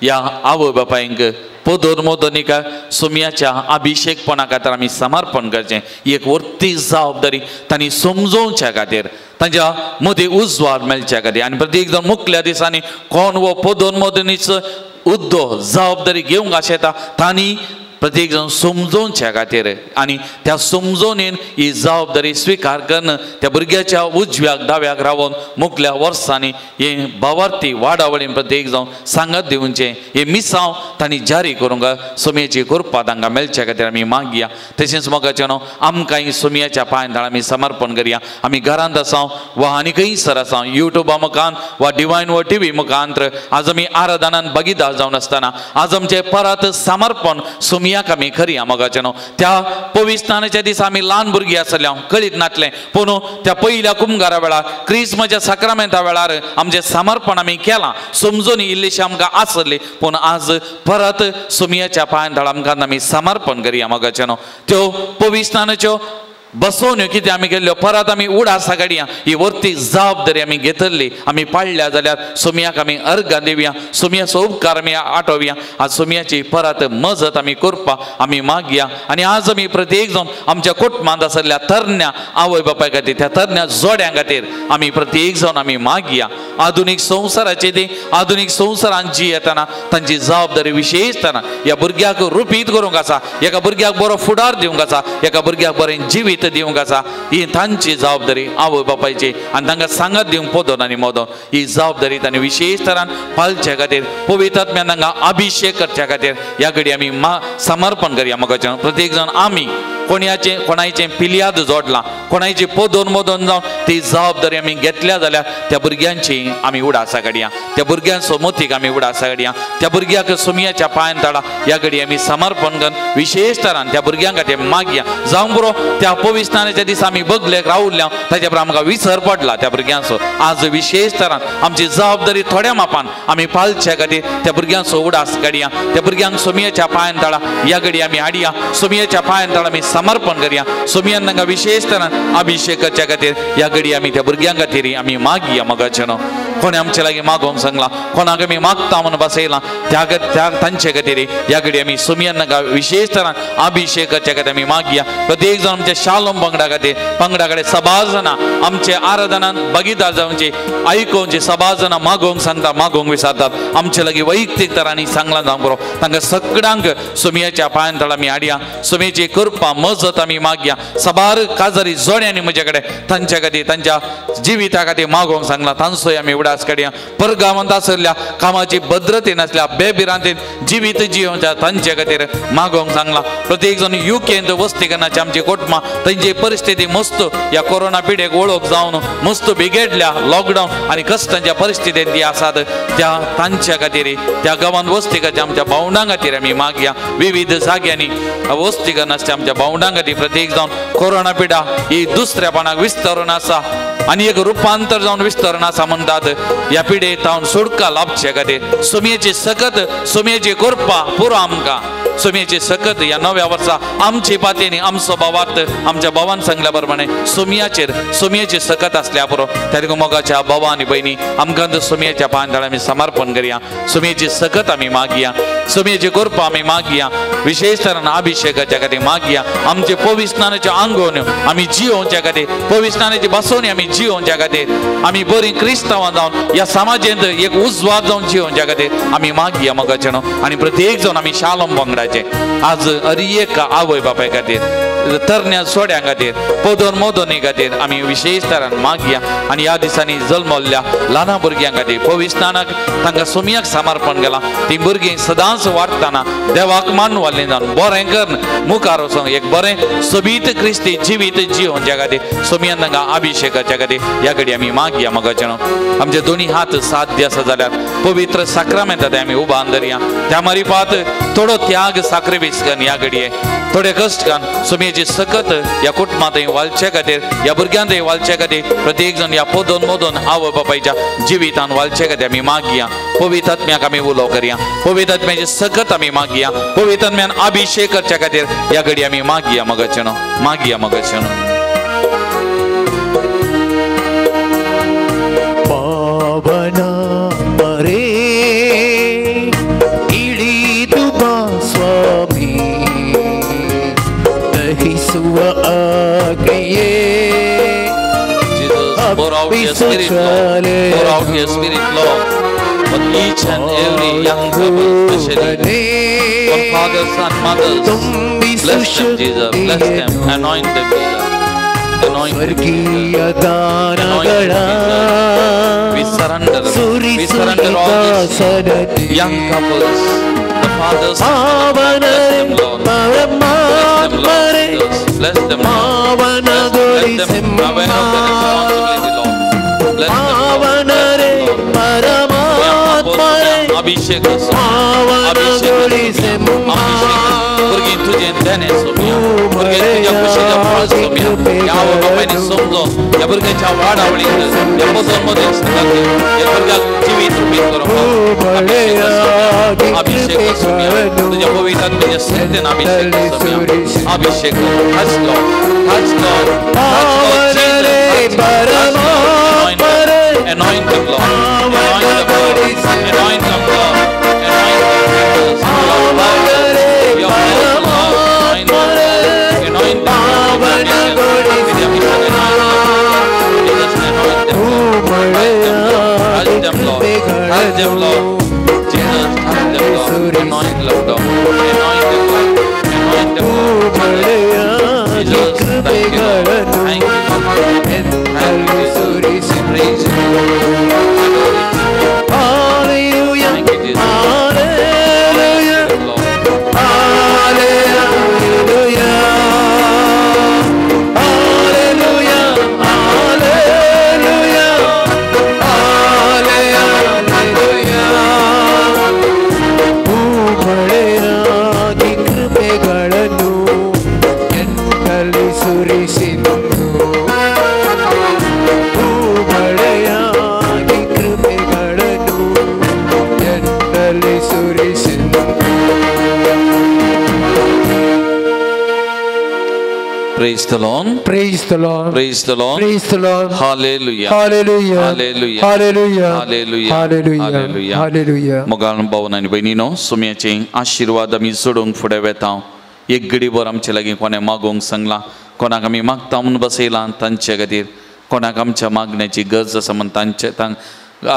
ह्या आवय बापायंक पदोर मोदनिका सोमयाच्या अभिषेकपणा खातीर आमी समर्पण करचें. एक वर्ती जबाबदारी तांणी समजोवच्या खातीर, तांच्या मदीं उजवाड मेळच्या खातीर आनी प्रत्येक जाण मुखल्या दिसांनी कोण हो पदोर मोदनीचो उद्दो जबाबदारी घेवंक आशेता तांणी प्रत्येक जाण समजोवच्या खातीर आनी त्या समजोवणेन ही जबाबदारी स्विकार करून त्या भुरग्याच्या उजव्याक दाव्याक रावन मुखल्या वर्सांनी हे भावार्थी वाडावळीन प्रत्येक जावन सांगत दिवचें हे मिसांव तांणी जारी करूंक सोमयेची कृपा तांकां मेळच्या खातीर आमी मागया. तशेंच मोगाचें न्हू आमकांय सोमयाच्या पांयां थळ आमी समर्पण करया. आमी घरांत आसा वा आनी खंयसर आसा, युट्यूबा मुखान वा डिवायन वा टीव्ही मुखांत आज आमी आराधनान भागीदार जावन आसतना आज आमचें परत समर्पण सोमया आमी खरी मोगाचें न्हू. त्या पविस्तानाच्या दिसा आमी ल्हान भुरगीं आसले, कळीत नासलें, पूण त्या पयल्या कुमगारा वेळार क्रिस्मच्या साक्रामेंता वेळार आमचें समर्पण आमी केलां, समजून इल्लीशी आमकां आसली, पूण आज परत सोमयाच्या पांयां थळ आमकां आमी समर्पण करया मोगाचें न्हू. त्यो पविस्तानाच्यो बसोवण्यो कितें आमी केल्ल्यो परत आमी उडासा काडया. ही वर्ती जबाबदारी आमी घेतली, आमी पाळल्या जाल्यार सोमयाक आमी अर्गां दिवया, सोमयाचो उपकार आमी आठोवया. आज सोमयाची परत मजत आमी करपा आमी मागया. आनी आज आमी प्रत्येक जावन आमच्या कुटुंबांत आसल्या तरण्या आवय बापाय खातीर, त्या तरण्या जोड्यां खातीर आमी प्रत्येक जावन आमी मागया. आधुनीक संवसाराची ती आधुनीक संवसारान जी येतना तांची जबाबदारी विशेषतना ह्या भुरग्याक रुपीत करूंक आसा, एका भुरग्याक बरो फुडार दिवंक आसा, एका भुरग्याक बरें जिवीत दिवंक आसा. ही तांची जबाबदारी आवय बापायची आनी तांकां सांगत दिवंक पदोन आनी मोदोन ही जबाबदारी तांणी विशेष तरान पाळच्या खातीर पवित्र आत्म्यान तांकां अभिषेक करच्या खातीर ह्या घडी आमी समर्पण करया मोगाचें. प्रत्येक जाण आमी कोणाचें कोणायचें पिलयाद जोडलां, कोणायची पदोन मोदोन जावन ती जबाबदारी आमी घेतल्या जाल्यार त्या भुरग्यांची आमी उडासा काडया, त्या भुरग्यांचो मोतीक आमी उडासा काडया, त्या भुरग्याक सोमयाच्या पांयान ताळा ह्या घडी आमी समर्पण करून विशेष तरान त्या भुरग्यां खातीर मागया. जावं पुरो त्या पविस्तानाच्या दिसा आमी बगलेक रावल्या ताच्या प्रमाण आमकां विसर पडला त्या भुरग्यांचो. आज विशेष तरान आमची जबाबदारी थोड्या मापान आमी पाळच्या खातीर त्या भुरग्यांचो उडास काडया, त्या भुरग्यांक सोमयाच्या पांयान ताळा ह्या घडी आमी हाडया, सोमयाच्या पांयान ताळा आमी समर्पण करया. सोमयान तांकां विशेष तरान अभिषेक करच्या खातीर ह्या घडी आमी त्या भुरग्यां खातीर आमी मागया मोगाचें न्हू. कोणें आमचे लागीं मागोवंक सांगलां, कोणाक आमी मागता म्हणून बसयलां त्या तांचे खातीर ह्या घडी आमी सोमयान तांकां विशेष तरान अभिषेक करच्या खातीर आमी मागया. प्रत्येक जाण आमच्या शालोम पंगडा खातीर, पंगडा कडेन सबार जाणां आमचे आराधनान भागीदार जावचे आयकोवचे सबार जाणां मागोवंक सांगता, मागोवंक विचारतात, आमचे लागीं वैयक्तीक तरांनी सांगलां जावंक बरो. तांकां सगळ्यांक सोमयाच्या पांयां तळ आमी हाडया, सोमयेची कृपा मजत आमी मागया. सबार काजारी जोड्यांनी म्हजे कडेन तांच्या खातीर तांच्या जिविता खातीर मागोवंक सांगलां, तांचोय आमी उडास काडया. परगांवांत आसल्या कामाची भद्रते नासल्या बेभिरांतीन जिवीत जियोवच्या तांचे खातीर मागोवंक सांगलां. प्रत्येक जाण युकेंत वस्ती करण्याची आमची कुटुंबां तांची परिस्थिती मस्त ह्या कोरोना पिडेक वळख जावन मस्त बिगडल्या, लॉकडावन आनी कश्टांच्या परिस्थितींत ती आसात त्या तांच्या खातीर त्या गांवांत वस्ती करच्या आमच्या भावंडां खातीर आमी मागया. विविध जाग्यांनी वस्ती करनासच्या आमच्या भावंडां खातीर प्रत्येक जावन कोरोना पिडा ही दुसऱ्यापणाक विस्तारून आसा आनी एक रुपांतर जावन विस्तारण आसा म्हणटात, ह्या पिडे तावन सुटका लाभचे खातीर सोमयेची सकत सोमयेची कृपा पुरो आमकां. सोमयेची सकत ह्या नव्या वर्सा आमची पातयेनी आमचो भावार्थ आमच्या भावान सांगल्या प्रमाणे सोमयाचेर सोमयेची सकत आसल्या पुरो. त्या मोगाच्या भावा आनी भयणी आमकां सोमयेच्या पांयां तळा आमी समर्पण करया, सोमयेची सकत आमी मागया, सोमयेची कृपा आमी मागया, विशेष तरान अभिषेकाच्या खातीर मागया. आमचे पविस्नानाच्यो आंगोवण्यो आमी जियोवच्या खातीर, पविस्नानाची बसोवणी आमी जियोवच्या खातीर, आमी बरीं क्रिस्तांवां जावन ह्या समाजेंत एक उजवाड जावन जियोवच्या खातीर आमी मागया मोगाचें न्हू. आनी प्रत्येक जावन आमी शालोम पंगडाचे आज अर एक आवय बापाय खातीर, तरण्या सोड्यां खातीर, पदोन मोदोनी खातीर आमी विशेष तरान मागया. आनी ह्या दिसांनी जल्मल्ल्या ल्हान भुरग्यां खातीर पविस्तानाक तांकां सोमयाक समर्पण केलां, तीं भुरगीं सदांच वाडटना देवाक मानवाल्लीं जावन बरें करून मुखार वचोन एक बरें सोबीत क्रिस्ती जिवीत जियोवच्या खातीर सोमयान तांकां अभिषेकाच्या खातीर ह्या घडी आमी मागया मोगाचें न्हू. आमचे दोनी हात साध्य आसा जाल्यार पवित्र साक्रामेंता ते आमी उबान धरया. त्या मारिफात थोडो त्याग साक्रिफीस करून ह्या घडये थोडे कश्ट करून सोमयेची सकत ह्या कुटुंबांत वालच्या खातीर, ह्या भुरग्यांत वालच्या खातीर प्रत्येक जाण ह्या पदोन मोदोन आवय बापायच्या जिवितान वालच्या खातीर आमी मागया. पवित्र आत्म्याक आमी उलो करया, पवित्र आत्म्याची सकत आमी मागया, पवित्र आत्म्यान अभिषेक करच्या खातीर ह्या घडी आमी मागया मोगाचें न्हू, मागया मोगाचें न्हू. पावन परे out your spirit, Lord. Pour out your spirit, Lord, on each and every young couple, especially on fathers and mothers. Bless them, Jesus. Bless them. Anoint them, Jesus. Anoint them, Jesus. Anoint them, Jesus. We surrender. We surrender all these young couples, the fathers and mothers. Bless them, Lord. Bless them, Lord. Jesus. Bless them, Lord. Bless them aware of their responsibility, Lord. Bless them, Lord. Bless them, Lord. Abhishek, Abhishek, Abhishek. भुरगीं तुजें देणें सोम्या, भुरगीं तुज्या खुशीच्या फळ सोम्या. ह्या आवय बापायनी समजून ह्या भुरग्यांच्या वाडावळीक ह्या मदोन मदीं सांगात ह्या भुरग्याक जिवीत रुपीत करूंक अभिषेक सोम्या. तुज्या पवित्र तुज्या सत्तेन अभिषेक सोम्या. अभिषेक. Touch Lord, touch Lord, touch Lord Jesus, touch Lord. Anoint them, Lord. Anoint them, Lord. Anoint them, Lord. Anoint them, Jesus. Your power, your power, Lord. Anoint them. Anoint them with your mission. Anoint them. Jesus, anoint them. Touch them, Lord. Touch them, Lord. Touch them, Lord. Jesus, touch them, Lord. Anoint them, Lord. Anoint them, Lord. Anoint them, Lord. Jesus, thank you, Lord. Thank you, Lord. Thank you, Jesus. Praise you. Adore you. Hallelujah. Thank you, Jesus. Hallelujah. Lord. Hallelujah. Hallelujah. Hallelujah. Hallelujah. ಭೂಮಳೆಯಾಗಿ ಕೃಪೆಗಳನ್ನು ಎನ್ನಲ್ಲಿ ಸುರಿಸಿದ್ದು, ಭೂಮಳೆಯಾಗಿ ಕೃಪೆಗಳನ್ನು ಎನ್ನಲ್ಲಿ ಸುರಿಸಿದ್ದು. Praise the Lord. Praise the Lord. Praise the Lord. Praise the Lord. Hallelujah. Hallelujah. Hallelujah. Hallelujah. Hallelujah. Hallelujah. Hallelujah. Hallelujah. मोगाळ भावन आनी भयणीनो, सुम्याचे आशिर्वाद आमी जोडूंक फुडें वेता. एक घडीभर आमचे लागीं कोणें मागूंक सांगलां, कोणाक आमी मागता म्हूण बसयलां तांचे खातीर, कोणाक आमच्या मागण्याची गरज आसा म्हूण तांचे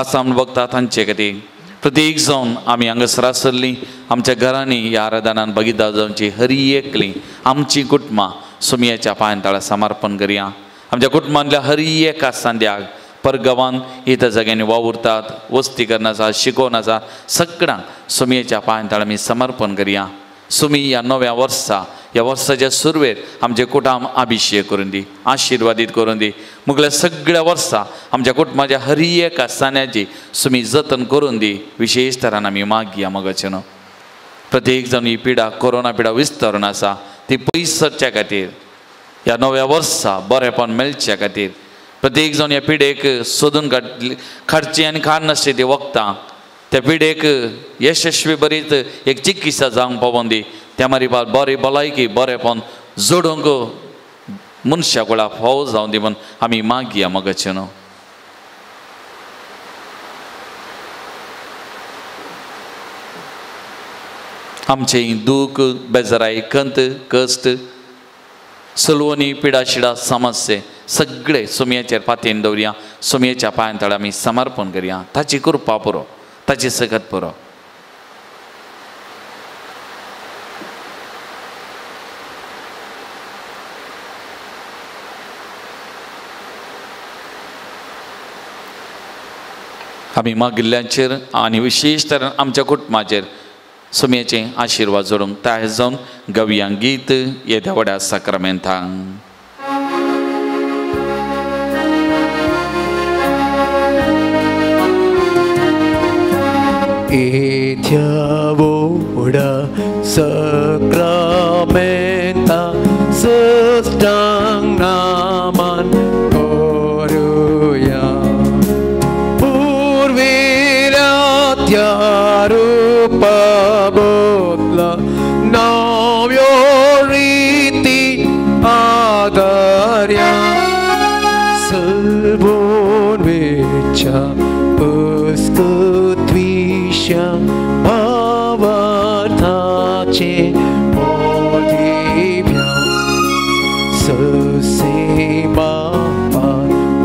आसा म्हूण बघता तांचे खातीर. प्रत्येक जावन आमी हांगासर आसल्लीं आमच्या घरांनी ह्या आराधनान भागीदार जावची हरी एकली आमचीं कुटुंबां सुमयाच्या पांयां तळा समर्पण करया. आमच्या कुटुंबांतल्या हरी एका सांद्याक परगांवान इतर जाग्यांनी वावुरतात, वस्ती करनासा, शिकोवनासा, सगळ्यांक सुमयेच्या पांयां तळा आमी समर्पण करया. सुमी ह्या नव्या वर्सा, ह्या वर्साच्या सुरवेर आमचे कुटुंब अभिषेक करून दी, आशिर्वादीत करून दी. मुगल्या सगळ्या वर्सा आमच्या कुटुंबाच्या हरी एका सान्याची सुमी जतन करून दी. विशेष तरान आमी मागया मगाचे न्हू. प्रत्येक जावन ही पिडा, कोरोना पिडा विस्तारून आसा ती पयस सरच्या खातीर, ह्या नव्या वर्सा बरेपण मेळच्या खातीर प्रत्येक जावन ह्या पिडेक सोदून काडची आनी काडनासली ती वखदां त्या पिडेक यशस्वी बरीच एक चिकित्सा जावंक पावोन दी. त्या मारी बरी भलायकी बरेपण जोडूंक मनशा कुळा फावो जावं दी म्हूण आमी मागया मगाचे न्हू. आमचें दूख, बेजाराय, कंत, कश्ट, सलवणी, पिडा शिडा, समस्ये सगळे सुमयेचेर पातयेन दवरया. सुमयेच्या पांयां तळा आमी समर्पण करया. ताची कृपा पुरो, ताची सकत पुरो. आमी मागिल्ल्यांचेर आनी विशेश तरेन आमच्या कुटुंबाचेर सुमयेचे आशिर्वाद जोडूंक तयार जावन गवया गीत येद्या व्हड्या साक्रामेंतांक. येथ्या वोडा सक्रामेंता सष्टांग नामान करूया. पूर्विल्या त्या रूपा बदला नव्यो रीती आदार्या. सलबोन वेच्या अस्कत्विश्या भावार्थाचे बोधिभ्या. ससे बापा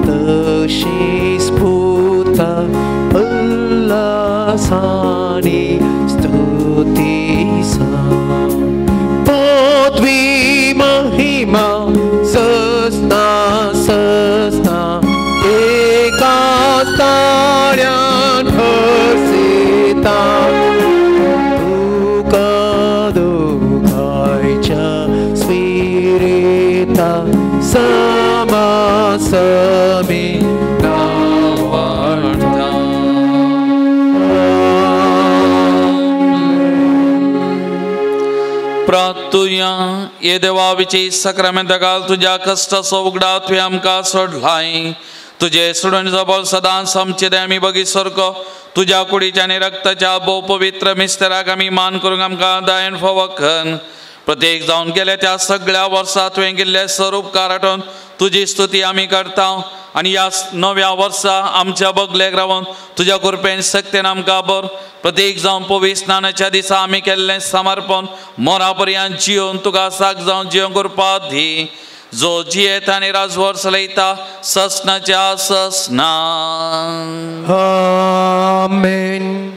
तशेची विशेष पुता उल्लासानी स्तुतीसा पृथ्वी महिमा सस्ना सस्ना एका ताळ्यान हर्षिता तुका दोगांयच्या स्पिरिता समासमी नावाडता. प्रार्थुया ये देवा विची सक्रामेंत घाल तुज्या कश्टाचो उगडा तुवें आमकां सोडलाय. तुजे सोडून बळ सदांच आमचे आमी बगी सारको तुज्या कुडीच्या आनी रक्ताच्या भोव पवित्र मिस्तराक आमी मान करूंक आमकां दयेन फावो कर. प्रत्येक जावन गेले त्या सगळ्या वर्सा तुवें केल्ले स्वरूप आठोवन तुजी स्तुती आमी करता आनी ह्या नव्या वर्सा आमच्या बगलेक रावन तुज्या कृपेन शक्तेन आमकां बर. प्रत्येक जावन पवित्र स्नानाच्या दिसा आमी केल्लें समर्पण मोरा पर्यंत जियोवन तुका साक जावन जियोवंक कृपा दी. जो जियेत आनी राजवर चलयता ससनाच्या ससना. आमेन.